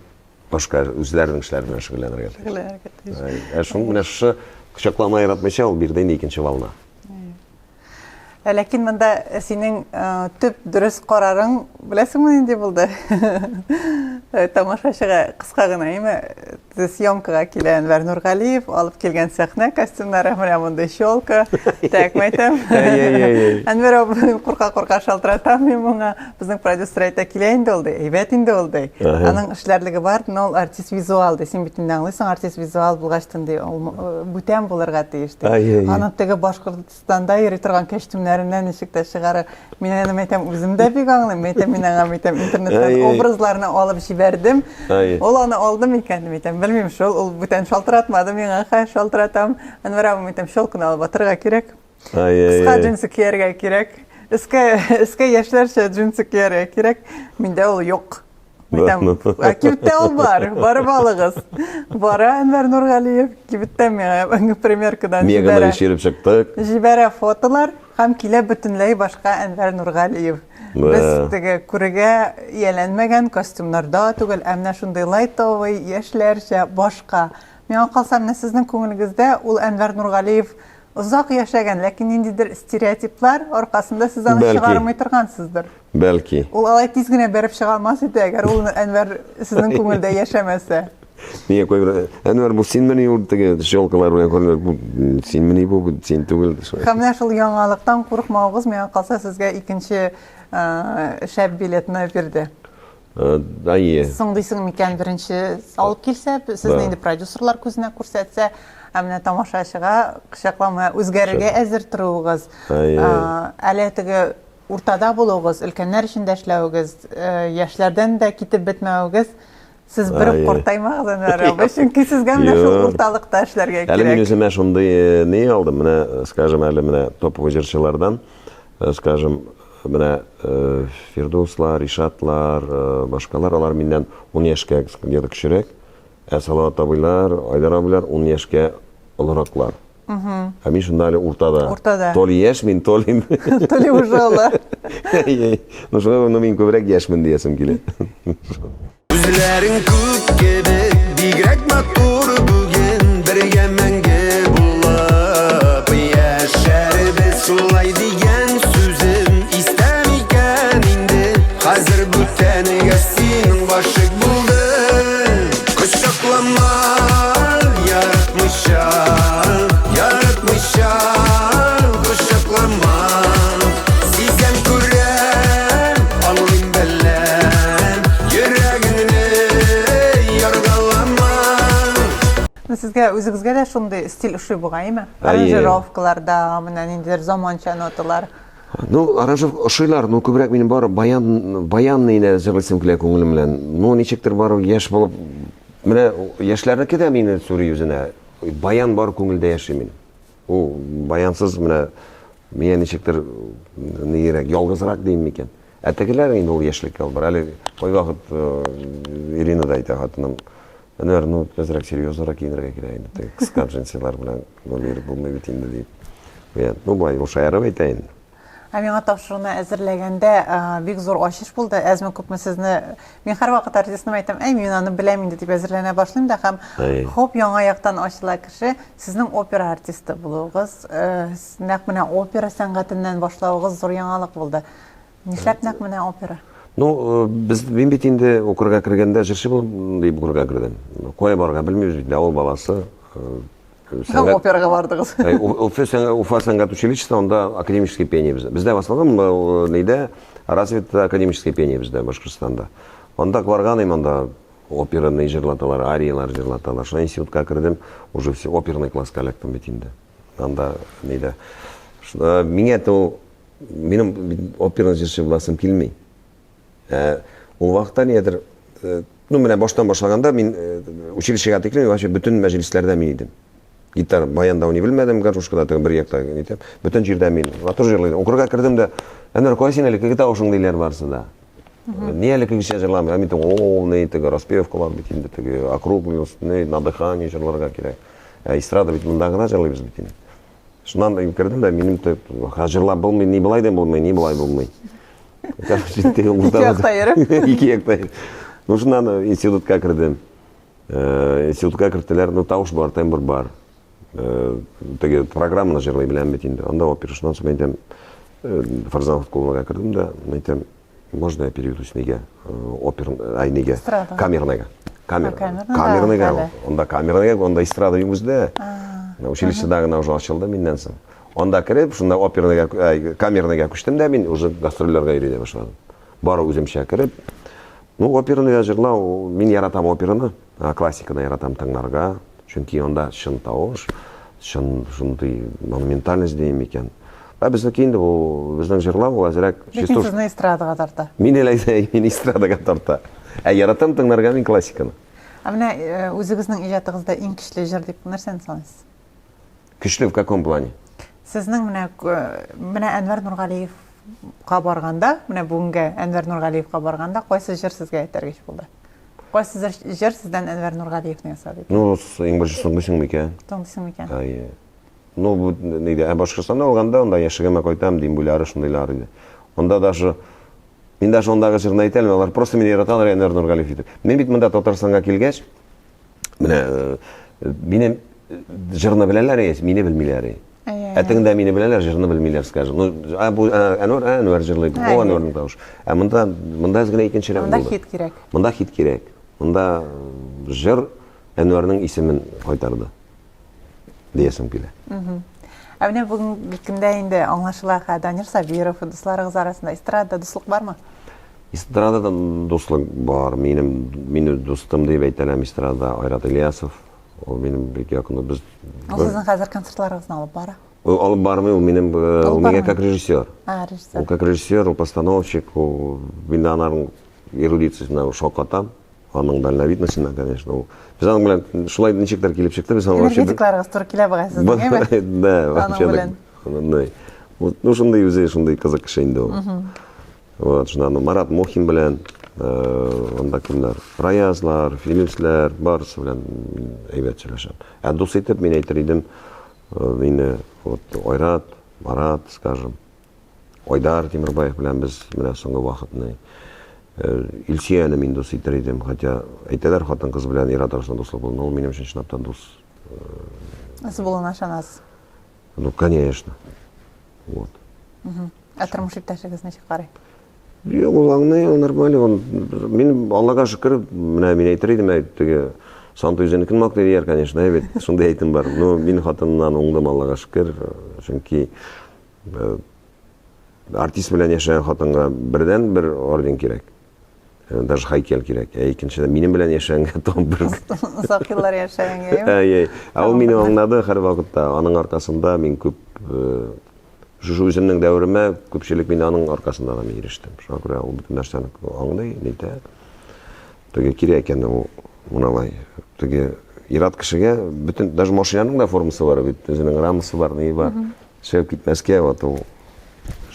башка үзләренең эшләре белән шөгыльләнергә тиеш. Шөгыльләнергә тиеш. Ә шул менә шушы кочаклама яратмыйча ул бирде инде икенче волна. Ә ләкин монда синең төп дөрес карарың беләсеңме нинди булды? Тамашачыга кыска гына, әйме, съемкага килә Әнвәр Нургалиев, алып килгән сәхнә костюмнары, менә мондый щелка. Так, мәйтәм. Әнвәр абый курка-курка шалтыратам мин моңа. Безнең продюсер әйтә, килә инде ул, ди. Әйбәт инде ул, ди. Аның эшләрлеге бар, но ул артист визуал, ди. Син бит инде аңлыйсың, артист визуал булгач, ди, ул э, бүтән булырга тиеш, ди. Аның теге Башкортстанда йөри торган костюмнәреннән ничек тә чыгара. Мин аны әйтәм, үзем дә бик аңлыйм. Мин әйтәм, мин аңа әйтәм, интернеттан образларны алып җибәрдем. Ул аны алды микән, дип әйтәм, белмим шул, ул бүтән шалтыратмады миңа, хәй шалтыратам. Әнвәр абый, әйтәм, щелканы алып атырга кирәк. Кыска джинсы кияргә кирәк. Өскә, өскә яшьләрчә джинсы кияргә кирәк. Миндә ул юк. Әйтәм, ә кибеттә ул бар, барып алыгыз. Бара Әнвәр Нургалиев, кибеттә миңа примеркадан җибәрә. Меганы йөреп чыктык. Җибәрә фотолар һәм килә бөтенләй башка Әнвәр Нургалиев. Без теге күрергә ияләнмәгән костюмнарда түгел, ә менә шундый лайтовый, яшьләрчә, башка. Миңа калса, менә сезнең күңелегездә ул Әнвәр Нургалиев озак яшәгән, ләкин ниндидер стереотиплар аркасында сез аны Бәлки. чыгармый торгансыздыр. Бәлки. Ул алай тиз генә бәреп чыга алмас иде, әгәр ул Әнвәр сезнең күңелдә яшәмәсә. Миңа кайбер Әнвәр, бу синмени ул теге щелкалар белән күренә, бу синмени бу, бу син түгел. Һәм менә шул яңалыктан курыкмавыгыз миңа калса сезгә икенче э, шәп билетны бирде. Әйе. Соң дисең микән, беренче алып килсә, сезне инде продюсерлар күзенә күрсәтсә, ә менә тамашачыга кочаклама, үзгәрергә әзер торуыгыз, әле теге уртада булуыгыз, өлкәннәр өчен дә эшләвегез, яшьләрдән дә китеп бетмәвегез, сез бер үк картаймагыз, Әнвәр абый, чөнки сезгә менә шул урталыкта эшләргә кирәк. Әле мин үземә шундый ни алдым, менә, скажем, әле менә топовый җырчылардан, скажем, Менә Фирдүслар, Ришатлар, башкалар, алар миннән 10 яшькә где-то кечерәк. Ә Салават абыйлар, Айдар абыйлар 10 яшькә олыраклар. Ә мин шунда әле уртада. Уртада. То ли яшь мин, то ли... То ли уже олы. Ну, шулай но мин күбрәк яшьмен диясем килә. Күзләрең күк кебек, бигрәк матур бүген бергә мәңге булып яшәрбез. Шулай дигән сүзем истә микән инде? Хәзер бүтәнгә син гашыйк булдың. Кочаклама, яратмыйча, яратмыйча, кочаклама. Сизәм, күрәм, аңлыйм, беләм, йөрәгеңне яргалама. Ну, сезгә үзегезгә дә шундый стиль ошый бугаймы? Әйе. Аранжировкаларда, менә ниндидер заманча ноталар. Ну, аранжировка ошыйлар, но күбрәк минем бары баян, баянны инә җырлыйсым килә күңелем белән. Ну, ничектер бары яшь булып, менә яшьләрнеке дә мине сүри үзенә. Баян бар күңелдә яши минем. Ул баянсыз менә. Миңа ничектер нигерәк, ялгызрак дим микән. Ә тегеләр инде ул яшьлеккә алып бара. Әле кайвакыт Ирина да әйтә хатыным, Әнвәр, ну, әзрәк серьезныйрак киенергә кирәк инде. Теге кыска джинсылар белән йөреп булмый бит инде дип. Ну, болай ул шаярып әйтә инде. Ә миңа тапшыруны әзерләгәндә бик зур ачыш булды. Әзме күпме сезне мин һәрвакыт артистым әйтәм, әй, мин аны беләм инде дип әзерләнә башлыйм да һәм хоп яңа яктан ачыла кеше. Сезнең опера артисты булуыгыз, нәкъ менә опера сәнгатеннән башлавыгыз зур яңалык булды. Нишләп нәкъ менә опера? Ну, без мин бит инде укырга кергәндә җырчы булып дип укырга кердем. Кая барырга белмибез бит, авыл баласы. Сәнгать... Операга бардыгыз. Уфа, Уфа сәнгать училищесы, анда академическое пение бездә. Бездә в основном нейдә развито академическое пение бездә Башкортстанда. Анда барган идем, анда операны җырлаталар, ариялар җырлаталар. Шуннан институтка кердем, уже все оперный класска эләктем бит инде. Анда нейдә. Миңа то минем оперный җырчы буласым килми. Ә, ул вакытта ниядер, ну, менә баштан башлаганда мин училищега тиклем вообще бөтен мәҗлесләрдә мин идем. Гитара, баянда уйный белмәдем, гармошкада теге бер якта нитәм. Бөтен җирдә мин матур җырлыйм. Укырга кердем дә, Әнвәр, кая син элеккеге тавышың диләр барысы да. Ни элеккегечә җырламый? Ә мин теге, о, ни теге распевкалар бит инде теге округлость, ни на дыхание җырларга кирәк. Ә эстрада бит монда гына җырлыйбыз бит инде. Шуннан да кердем дә, минем җырлап булмый, ни болай да булмый, ни болай булмый. Короче, Ике якта йөреп. Ике якта йөреп. Ну, шуннан институтка кердем. Институтка керттеләр, ну, тавыш бар, тембр бар. Теге программаны җырлый беләм бит инде. Анда опера. Шуннан соң әйтәм, Фарзан Хуткуловага кердем дә, әйтәм, можно я переведусь нигә? Опер, ай, нигә? Камерныйга. Камер, камерныйга. Анда камерныйга, анда эстрада юк бездә. Училищеда гына уже ачылды миннән соң. Анда кереп, шунда оперныйга, камерныйга күчтем дә, мин уже гастрольләргә йөри дә башладым. Бары үземчә кереп. Ну, оперныйда җырлау, мин яратам операны, классиканы яратам тыңларга, чөнки анда чын тавыш, чын шундый монументальность дим микән. Ә безнеке инде бу, безнең җырлау ул әзрәк Ләкин сезне эстрадага тарта. Мин әле мин эстрадага тарта. Ә яратам тыңларга мин классиканы. Ә менә үзегезнең иҗатыгызда иң көчле җыр дип нәрсәне саныйсыз? Көчле в каком плане? Сезнең менә менә Әнвәр Нургалиевка барганда, менә бүгенге Әнвәр Нургалиевка барганда кайсы җыр сезгә этәргеч булды? Кайсы җыр сездән Әнвәр Нургалиевны ясады? Ну, иң беренче соңгысың микән? Соңгысың микән? Әйе. Ну, бу нидә, ә Башкортстанда алганда, анда яшәгәнмә кайтам, дим, бүләре шундыйлар иде. Анда даже мин даже андагы җырны әйтә алмыйм, алар просто мине яраталар, Әнвәр Нургалиев итеп. Мин бит монда Татарстанга килгәч, менә минем җырны беләләр, мине белмиләр. Ә тегендә мине беләләр, җырны белмиләр, скажем. Ну, а бу Әнвәр, ә Әнвәр җырлый, бу Әнвәрнең тавышы. Ә монда монда әз генә икенчерәк булды. Монда хит кирәк. Монда хит кирәк. Монда җыр Әнвәрнең исемен кайтарды. Диясем килә. Ә менә бүгенге көндә инде аңлашыла, Данир Сабиров, дусларыгыз арасында эстрадада дуслык бармы? Эстрадада дуслык бар. Минем мине дустым дип әйтәләм эстрадада Айрат Ильясов. Ул минем бик якын. Без Ул сезнең хәзер концертларыгызны алып бара? Ул алып бармый, ул минем ул миңа как режиссер. А, режиссер. Ул как режиссер, ул постановщик, ул мин аның эрудициясенә шаккатам. Аның дальновидностена, конечно, ул. Без аның белән шулай ничектер килеп чыкты, без аның вообще Энергетикларыгыз туры килә бугай сезнең, әйме? Да, вообще. Ну, шундый үзе шундый кызык кеше инде ул. Вот, шуннан Марат Мухин белән, анда кемнәр? Раязлар, Филипсләр, барысы белән әйбәт сөйләшәм. Ә дус итеп мин әйтер идем, мине вот Айрат, Марат, скажем, Айдар Тимербаев белән без менә соңгы вакытны Илсөяне мин дус итер идем, хотя әйтәләр хатын-кыз белән ир-ат арасында дуслык булу, но ул минем өчен чынлап та дус. Сез булуына ышанасыз? Ну, конечно. Вот. Ә тормыш иптәшегез ничек карый? Юк, ул аңлый, ул нормаль, ул мин Аллага шөкер, менә мин әйтер идем, әйт, теге Санта үзенекен мактый дияр, конечно, әйбәт, шундый әйтем бар. Но мин хатыннан уңдым, Аллага шөкер, чөнки артист белән яшәгән хатынга бердән бер орден кирәк. Даже һәйкәл кирәк. Ә икенчедән минем белән яшәгәнгә тагын бер. Озак еллар яшәгәнгә, әйеме? Әй, Ә ул мине аңлады һәрвакытта. Аның аркасында мин күп шушы үземнең дәверемә күпчелек мин аның аркасында да мин ирештем. Шуңа күрә ул бөтен нәрсәне аңлый, нитә. Теге кирәк икән ул моналай. Теге ир-ат кешегә бөтен даже машинаның да формасы бар бит, үзенең рамасы бар, ни бар. Чыгып китмәскә, вот ул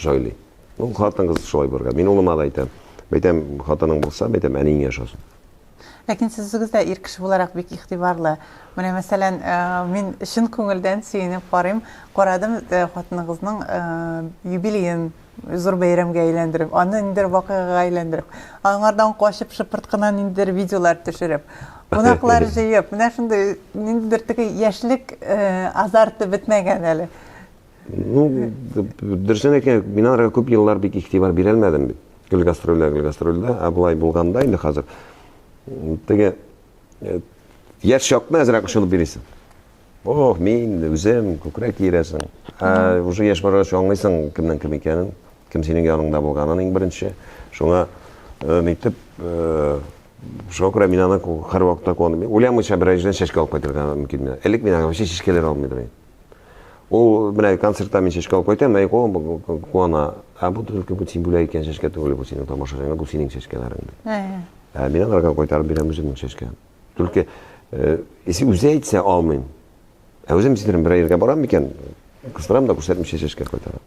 җайлый. Ну, хатын-кыз шулай булырга. Мин улыма да әйтәм. Әйтәм, хатының булса, әйтәм, әниеңә ошасын. Ләкин сез үзегез дә ир кеше буларак бик игътибарлы. Менә мәсәлән, э, мин чын күңелдән сөенеп карыйм, карадым э, хатыныгызның э, юбилеен зур бәйрәмгә әйләндереп, аны ниндидер вакыйгага әйләндереп, аңардан качып шыпырт кына ниндидер видеолар төшереп, кунаклар җыеп, менә шундый ниндидер теге яшьлек азарты бетмәгән әле. Ну, дөресен әйткән, мин аларга күп еллар бик игътибар бирә алмадым бит. Гел гастрольдә, гел гастрольдә. Ә болай булганда инде хәзер теге яшь чакны әзрәк ышанып бирәсең. Ох, мин үзем күкрәк киерәсең. Ә уже яшь баргач аңлыйсың кемнең кем икәнен, кем синең яныңда булганын иң беренче. Шуңа нитеп шуңа күрә мин аны һәрвакытта куандым. Уйламыйча берәр җирдән чәчкә алып кайтырга мөмкин миңа. Элек мин аңа вообще чәчкәләр алмый идем. Ул менә концертта мин чәчкә алып кайтам, әй куана. Ә бу түгел, бу син бүләк иткән чәчкә түгел, бу синең тамашачыңа, бу синең чәчкәләрең ди. Ә мин аларга кайтарып бирәм үземнең чәчкәне. Только э, если үзе әйтсә алмыйм. Ә үзем сиздерәм, берәр җиргә барам микән, кыстырам да күрсәтмичә чәчкә кайтарам.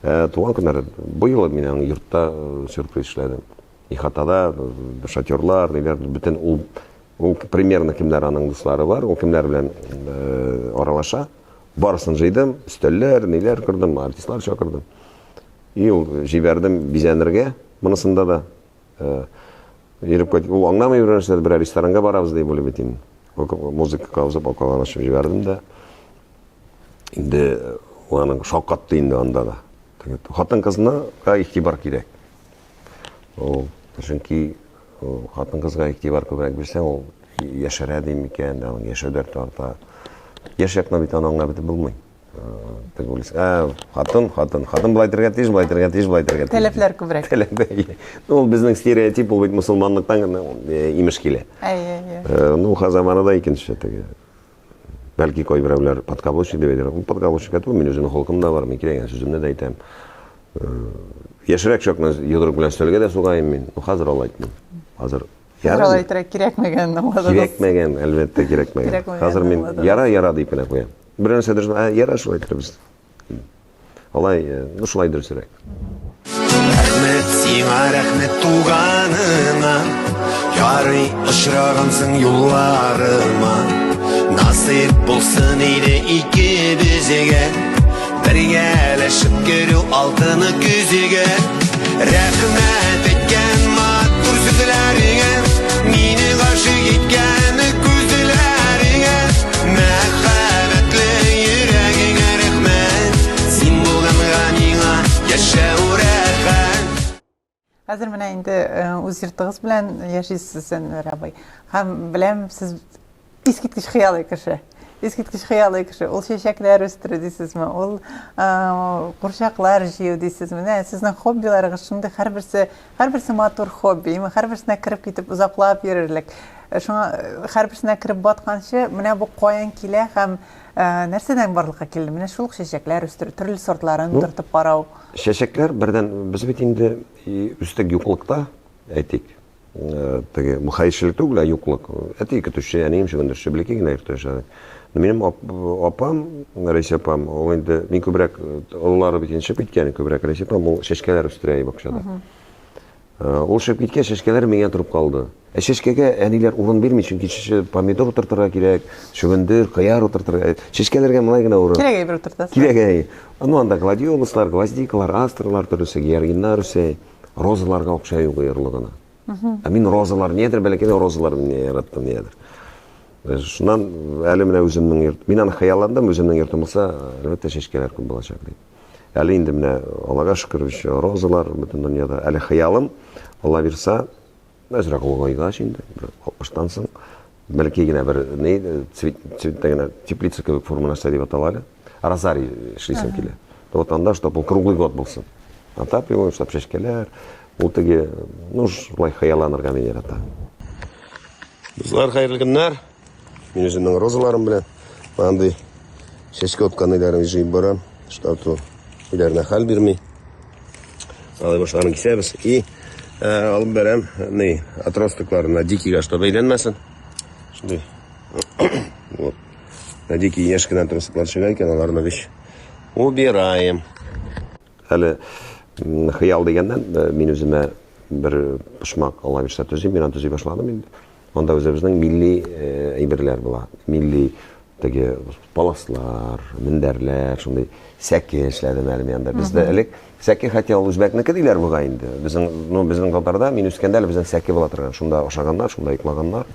Ә, туган көннәре бу юлы мин аның йортта э, сюрприз эшләдем. Ихатада э, шатерлар, ниләр, бөтен ул ул примерно кемнәр аның дуслары бар, ул кемнәр белән э, аралаша. Барысын җыйдым, өстәлләр, ниләр кырдым, артистлар чакырдым. И ул җибәрдем бизәнергә, монысында да. Йөреп кайт, ул аңламый бер нәрсә, берәр ресторанга барабыз дип уйлый бит инде. Музыка кабызып, бокалын ачып җибәрдем дә. Инде аның шаккатты инде анда да. Хатын-кызына игътибар кирәк. Ул чөнки хатын-кызга игътибар күбрәк бирсәң, ул яшәрә дим икән, аның яшәү дәрте арта. Яшь якны бит аны аңлап бетеп булмый. Теге уйлыйсың, ә, хатын, хатын, хатын болай итәргә тиеш, болай итәргә тиеш, болай итәргә тиеш. Таләпләр күбрәк. Таләп. Ну, ул безнең стереотип, ул бит мусульманлыктан гына имеш килә. Әйе, әйе. Ну, заманы да икенче теге. Бәлки кайберәүләр подкаблучник дип әйтер. Ул подкаблучник түгел, мин үземнең холкым да бар, мин кирәгән сүземне дә әйтәм. Яшьрәк чакны йодрык белән өстәлгә дә сугаем мин. Ну, хәзер алай әйтмим. Хәзер Хәзер алай әйтергә кирәкмәгән аңладыгыз. Кирәкмәгән, әлбәттә, кирәкмәгән. Хәзер мин яра, яра дип кенә куям. Бер нәрсә дөрес, ә яра шулай иттербез. Алай, ну шулай дөресрәк. Рәхмәт сиңа, рәхмәт туганыңа, Ярый очрагансың юлларыма. Насыйп булсын иде икебезгә, Бергәләшеп керү алтыны көзгә. Рәхмәт әйткән матур сүзләреңә, Мине гашыйк иткән күзләреңә, Мәхәббәтле йөрәгеңә рәхмәт, Син булганга миңа яшәү рәхәт. Хәзер менә инде э, үз йортыгыз белән яшисез, Әнвәр абый. Һәм беләм, сез искиткеч хыялый кеше. Искиткеч хыялый кеше. Ул чәчәкләр үстерү дисезме, ул э, курчаклар җыю дисезме. Менә сезнең хоббиларыгыз шундый һәрберсе, һәрберсе матур хобби. Һәрберсенә кереп китеп озаклап йөрерлек. Э, шуңа һәрберсенә кереп батканчы, менә бу каян килә һәм нәрсәдән барлыкка килде? Менә шул ук чәчәкләр үстерү, төрле сортларын утыртып карау. Чәчәкләр бердән без бит инде үстек юклыкта, әйтик. Э, теге бу хәерчелек түгел, ә юклык. Әти көтүче, әнием чөгендерче, бәләкәй генә йортта яшәдек. Минем апам, Рәйсә апам, ул инде мин күбрәк э, олылары бит инде чыгып киткән, күбрәк Рәйсә апам ул чәчкәләр үстерә бакчада. Э, ул чыгып киткәч, чәчкәләр миңа торып калды. Ә чәчкәгә әниләр урын бирми, чөнки чәчкә помидор утыртырга кирәк, чөгендер, кыяр утыртырга. Чәчкәләргә малай гына урын. Кирәк әйбер утыртасың. Кирәк әй. Ну, анда гладиолуслар, гвоздикалар, астралар төрлесе, георгиннар үсә. Розаларга акча юк ырлыгына. Ә мин розалар, нидер бәләкәй розалар мин яраттым, нидер. Э, шуннан әле менә үземнең йорт, мин аны хыялландым, үземнең йортым булса, әлбәттә чәчкәләр күп булачак дип. Әле инде менә Аллага шөкер, розалар бөтен дөньяда. Әле хыялым, Алла бирса, әзрәк олыгайгач инде, бер 60-тан соң, бәлки генә бер ни, цвет, цветта генә теплица кебек форма нәрсә дип атала әле. Розарий эшлисем килә. Вот анда, чтобы ул круглый год булсын. Отапливаем, чтобы чәчкәләр, ул теге, ну, шулай хыялланырга мин яратам. Дуслар, хәерле көннәр. Мин үземнең розаларым белән андый чәчкә откан өйләрен җыеп барам. Что-то өйләренә хәл бирми. Алай башларын кисәбез и э, алып бәрәм ни отростокларына дикийга, чтобы әйләнмәсен. Шундый. Вот. На дикий яшь кенә отростоклар чыга икән, аларны бич. Убираем. Әле хыял дигәннән, э, мин үземә бер почмак Алла бирсә төзим, мин аны төзи башладым инде. Анда үзебезнең милли э, әйберләр була. Милли теге паласлар, мендәрләр, шундый сәке эшләдем әле мин анда. Бездә элек сәке хотя ул үзбәкнеке диләр бугай инде. Безнең, ну, безнең татарда мин үскәндә әле безнең сәке була торган. Шунда ашаганнар, шунда йоклаганнар.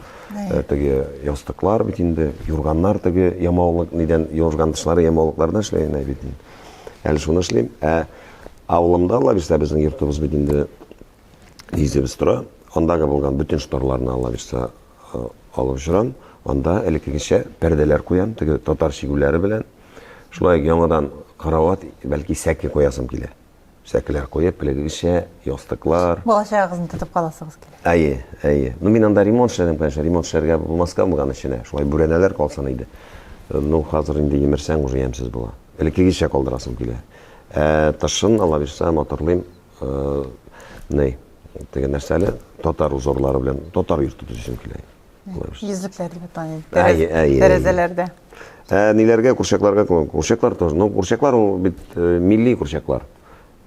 Э, теге ястыклар бит инде, юрганнар теге ямаулык нидән, юрган тышлары ямаулыклардан эшләгәннәр бит инде. Әле шуны эшлим. Ә авылымда, Алла бирсә, безнең йортыбыз бит инде нигезебез тора. Андагы булган бөтен шторларны Алла бирсә э, алып очырам. Анда элеккегечә пәрдәләр куям, теге татар чигүләре белән. Шулай ук яңадан карават, бәлки сәке куясым килә. Сәкеләр куеп, элеккегечә ястыклар. Бала чагыгызны тотып каласыгыз килә. Әйе, әйе. Ну, мин анда ремонт эшләдем, конечно, ремонт эшләргә булмаска булган эченә. Шулай бүрәнәләр калсын иде. Э, ну, хәзер инде емерсәң, уже ямьсез була. Элеккегечә калдырасым килә. Ә тышын, Алла бирсә, матурлыйм. Э, ни, теге нәрсәле, татар узорлары белән татар йорты төзисем килә. Йөзлекләр дип аталган. Әйе, әйе. Тәрәзәләрдә. Ә ниләргә, курчакларга, курчаклар тоже. Ну, курчаклар ул бит э, милли курчаклар.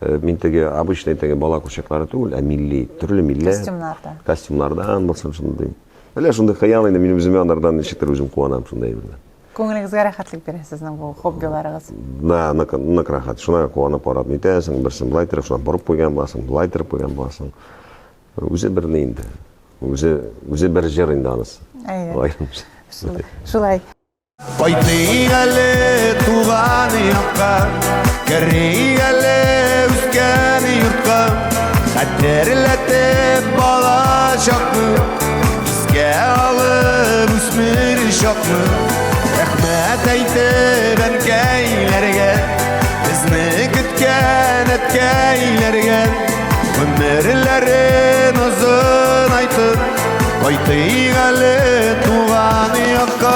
Э, мин теге обычный теге бала курчаклары түгел, ә милли, төрле милләт. Костюмнарда. Костюмнардан булсын шундый. Әллә шундый хыял инде мин үземә анардан ничектер үзем куанам шундый әйбердән. Күңелегезгә рәхәтлек бирә сезнең бу хоббиларыгыз. Да, нык, нык рәхәт. Шуна куанып карап нитәсең, берсен былай торып, шуна борып куйган буласың, былай торып куйган буласың. Үзе бер ни инде. Үзе, үзе бер җыр инде анысы. Әйе. Шулай. Кайтыйк әле туган якка, керик әле үскән йортка. Хәтерләтеп бала чакны, искә алып үсмер чакны. Рәхмәт әйтеп әнкәйләргә, безне көткән әткәйләргә. Гомерләрен озынайтып, кайтыйк әле туган якка.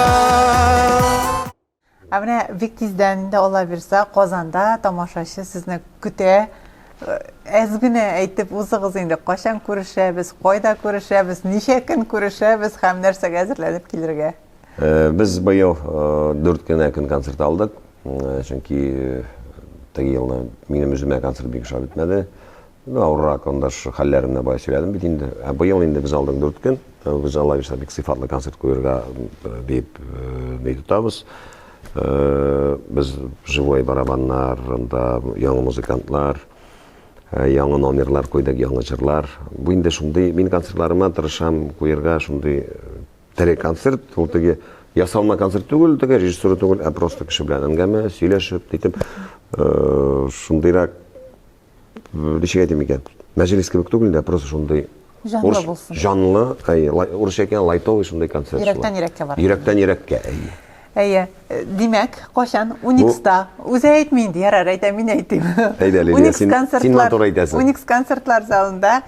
Ә менә бик тиздән инде Алла бирсә, Казанда тамашачы сезне көтә. Әз генә әйтеп узыгыз инде, кайчан күрешәбез, кайда күрешәбез, ничә көн күрешәбез һәм нәрсәгә әзерләнеп килергә? Э, без быел э, дүрт кенә көн концерт алдык, э, чөнки теге елны минем үземә концерт бик ошап бетмәде. Ну, авыррак анда хәлләремне бая сөйләдем бит инде. Ә быел инде без алдык дүрт көн. Без Алла бирсә бик сыйфатлы концерт куерга дип ни тотабыз. Без живой барабаннар, анда яңа музыкантлар, яңа номерлар куйдык, яңа җырлар. Бу инде шундый, мин концертларыма тырышам куерга шундый тере концерт, ул теге ясалма концерт түгел, теге режиссура түгел, ә просто кеше белән әңгәмә, сөйләшеп, итеп, шундыйрак ничек әйтим икән, мәҗлес кебек түгел дә, просто шундый Җанлы булсын. Җанлы, әй, урысча әйткән лайтовый шундый концерт. Йөрәктән йөрәккә бар. Йөрәктән йөрәккә, әйе. Әйе. Димәк, кайчан? Уникста. Үзе әйтми инде, ярар, әйтә, мин әйтим. Әйдә, Лилия, син, син матур әйтәсең. Уникс концертлар залында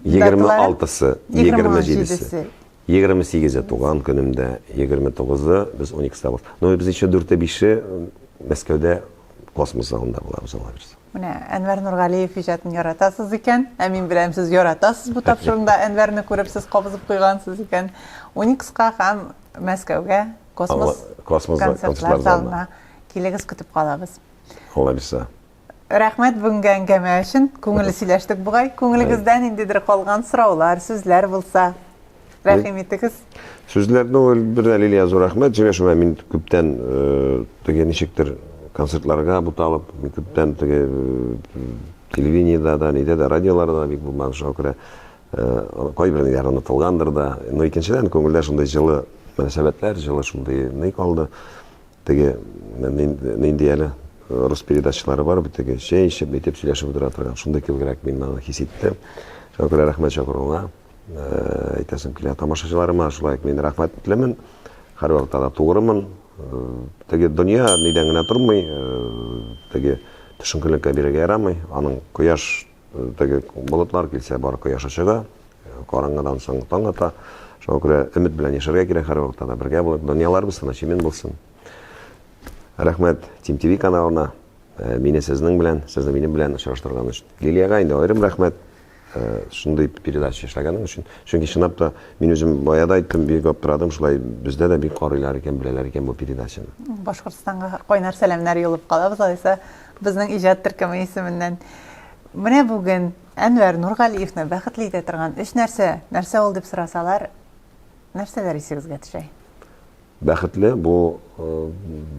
26-сы, 27-се. 28-е туган көнемдә, 29-ы без Уникста булабыз. Но без еще 4-е, 5-е Мәскәүдә космос залында булабыз, Алла бирсә. Менә Әнвәр Нургалиев иҗатын яратасыз икән, ә мин беләм, сез яратасыз бу тапшыруында Әнвәрне күреп, сез кабызып куйгансыз икән. Уникска һәм Мәскәүгә космос космос концертлар залына килегез, көтеп калабыз. Алла бирсә. Рәхмәт бүгенге әңгәмә өчен. Күңелле сөйләштек бугай. Күңелегездә ниндидер калган сораулар, сүзләр булса, рәхим итегез. Сүзләр, ну, бер дә Лилия зур рәхмәт. Җиңә шуңа мин күптән э, теге ничектер концертларга буталып, мин күптән теге э, телевидениедә дә, нидә дә, радиоларда да бик булмады. Шуңа күрә э, кайбер ниләр онытылгандыр да. Но икенчедән, күңелдә шундый җылы мөнәсәбәтләр, җылы шундый ни калды. Теге нинди әле рус передачалары бар бит, теге чәй эчеп, нитеп сөйләшеп утыра торган. Шундый кебегрәк мин аны хис иттем. Шуңа күрә рәхмәт чакыруыңа. Э, әйтәсем килә. Тамашачыларыма шулай ук мин рәхмәтлемен. Һәрвакытта да тугрымын. Э, теге дөнья нидән генә тормый, э, теге төшенкелеккә бирергә ярамый. Аның кояш теге болытлар килсә, бары кояшы чыга. Караңгыдан соң таң ата. Шуңа күрә өмет белән яшәргә кирәк һәрвакытта да бергә булып, дөньяларыбыз тыныч имин булсын. Рәхмәт Тим ТВ каналына, э, мине сезнең белән, сезне минем белән очраштырган өчен. Лилиягә инде аерым рәхмәт. Шундый передача эшләгәнең өчен. Чөнки чынлап та мин үзем бая да әйттем, бик аптырадым, шулай бездә дә бик карыйлар икән, беләләр икән бу передачаны. Башкортстанга кайнар сәламнәр юлып калабыз, алайса, безнең иҗат төркеме исеменнән. Менә бүген Әнвәр Нургалиевны бәхетле итә торган өч нәрсә, нәрсә ул дип сорасалар, нәрсәләр исегезгә төшә? Бәхетле бу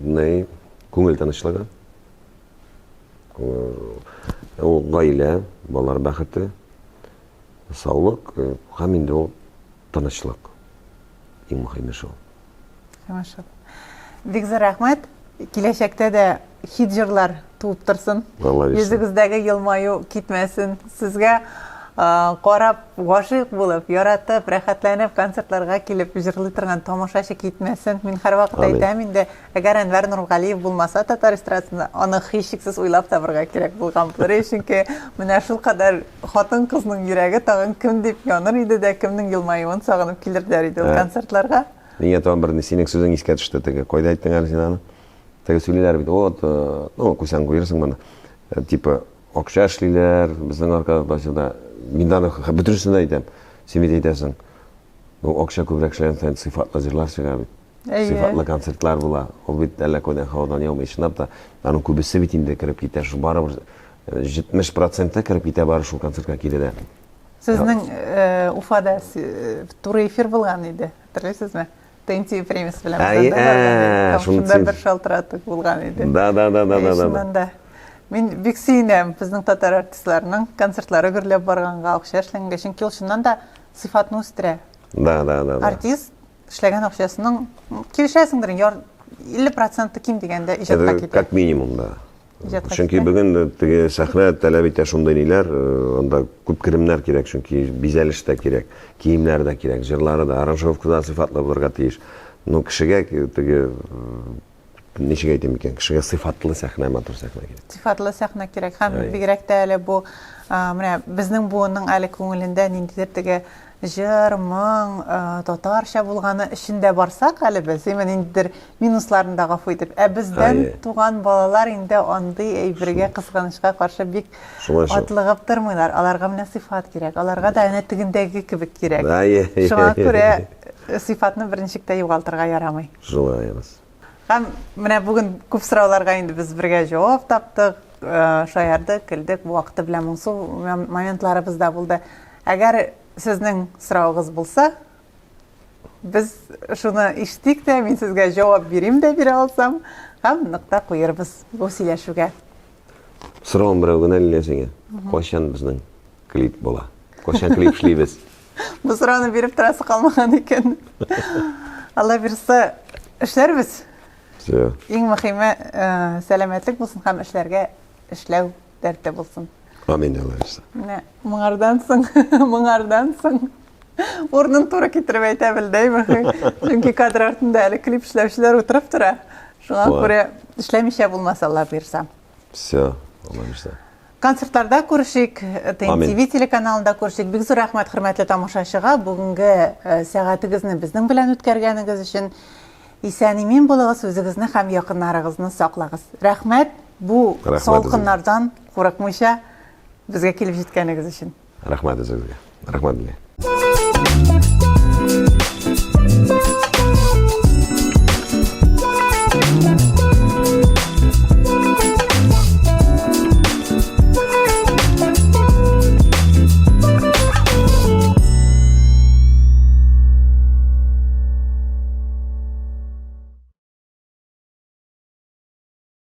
ни күңел тынычлыгы. Ул гаилә, балалар бәхете, саулык һәм инде ул тынычлык. Иң мөһиме шул. Шул. Бик зур рәхмәт. Киләчәктә дә хит җырлар туып торсын. Йөзегездәге елмаю китмәсен. Сезгә карап, гашыйк булып, яратып, рәхәтләнеп концертларга килеп җырлый торган тамашачы китмәсен. Мин һәрвакыт әйтәм инде, әгәр Әнвәр Нургалиев булмаса татар эстрадасында, аны һичшиксез уйлап табырга кирәк булган булыр, чөнки менә шулкадәр хатын-кызның йөрәге тагын кем дип яныр иде дә, кемнең елмаюын сагынып килерләр иде ул концертларга. Миңа тагын бер синең сүзең искә төште теге. Кайда әйттең әле син аны? Теге сөйлиләр бит, вот, ну, куйсаң куерсың моны. Типа, акча эшлиләр, безнең аркада да. Мин дә аны бөтенесен дә әйтәм. Син бит әйтәсең. Ну, акча күбрәк эшләгән саен сыйфатлы җырлар чыга бит. Сыйфатлы концертлар була. Ул бит әллә кайдан һавадан яумый. Чынлап та, аның күбесе бит инде кереп китә. Шул барыбер 70 проценты кереп китә бары шул концертка килә дә. Сезнең Уфада туры эфир булган иде, хәтерлисезме? ТНТ премиясе белән Әй, шунда бер шалтырату булган иде. Да, да, да, да, да, да. Шуннан да. Мин бик сөенәм безнең татар артистларының концертлары гөрләп барганга, акча эшләгәнгә, чөнки ул чыннан да сыйфатны үстерә. Да, да, да. Артист эшләгән акчасының килешәсеңдер, 50 проценты ким дигәндә иҗатка китә. Как минимум, да. Чөнки бүген теге сәхнә таләп итә шундый ниләр, анда күп керемнәр кирәк, чөнки бизәлеш тә кирәк, киемнәр дә кирәк, җырлары да, аранжировка да сыйфатлы булырга тиеш. Но кешегә теге ничек әйтим икән, кешегә сыйфатлы сәхнә, матур сәхнә кирәк. Сыйфатлы сәхнә кирәк. Һәм бигрәк тә әле бу менә безнең буынның әле күңелендә ниндидер теге җыр, моң, татарча булганы өчен дә барсак әле без, именно ниндидер минусларын да гафу итеп. Ә бездән туган балалар инде андый әйбергә кызганычка каршы бик атлыгып тормыйлар. Аларга менә сыйфат кирәк. Аларга да әнә тегендәге кебек кирәк. Шуңа күрә сыйфатны берничек тә югалтырга ярамый. Шулай ягыз. Һәм менә бүген күп сорауларга инде без бергә җавап таптык, шаярдык, көлдек, вакыты белән моңсу моментларыбыз да булды. Әгәр сезнең соравыгыз булса, без шуны ишетик тә, мин сезгә җавап бирим дә бирә алсам, һәм нокта куербыз бу сөйләшүгә. Соравым берәү генә, Лилия сиңа. Кайчан безнең клип була? Кайчан клип эшлибез? Бу сорауны биреп торасы калмаган икән. Алла бирса, эшләрбез. Все. Иң мөһиме, сәламәтлек булсын һәм эшләргә эшләү дәрте булсын. Амин, Алла бирса. Менә моңардан соң, моңардан соң урынын туры китереп әйтә белдем. Чөнки кадр артында әле клип эшләүчеләр утырып тора. Шуңа күрә эшләмичә булмас, Алла бирса. Все, Алла бирса. Концертларда күрешик, ТНТВ телеканалында күрешик. Бик зур рәхмәт, хөрмәтле тамашачыга, бүгенге э, сәгатегезне безнең белән үткәргәнегез өчен. Исән-имин булыгыз, үзегезне һәм якыннарыгызны саклагыз. Рәхмәт бу салкыннардан курыкмыйча безгә килеп җиткәнегез өчен. Рәхмәт үзегезгә. Рәхмәт.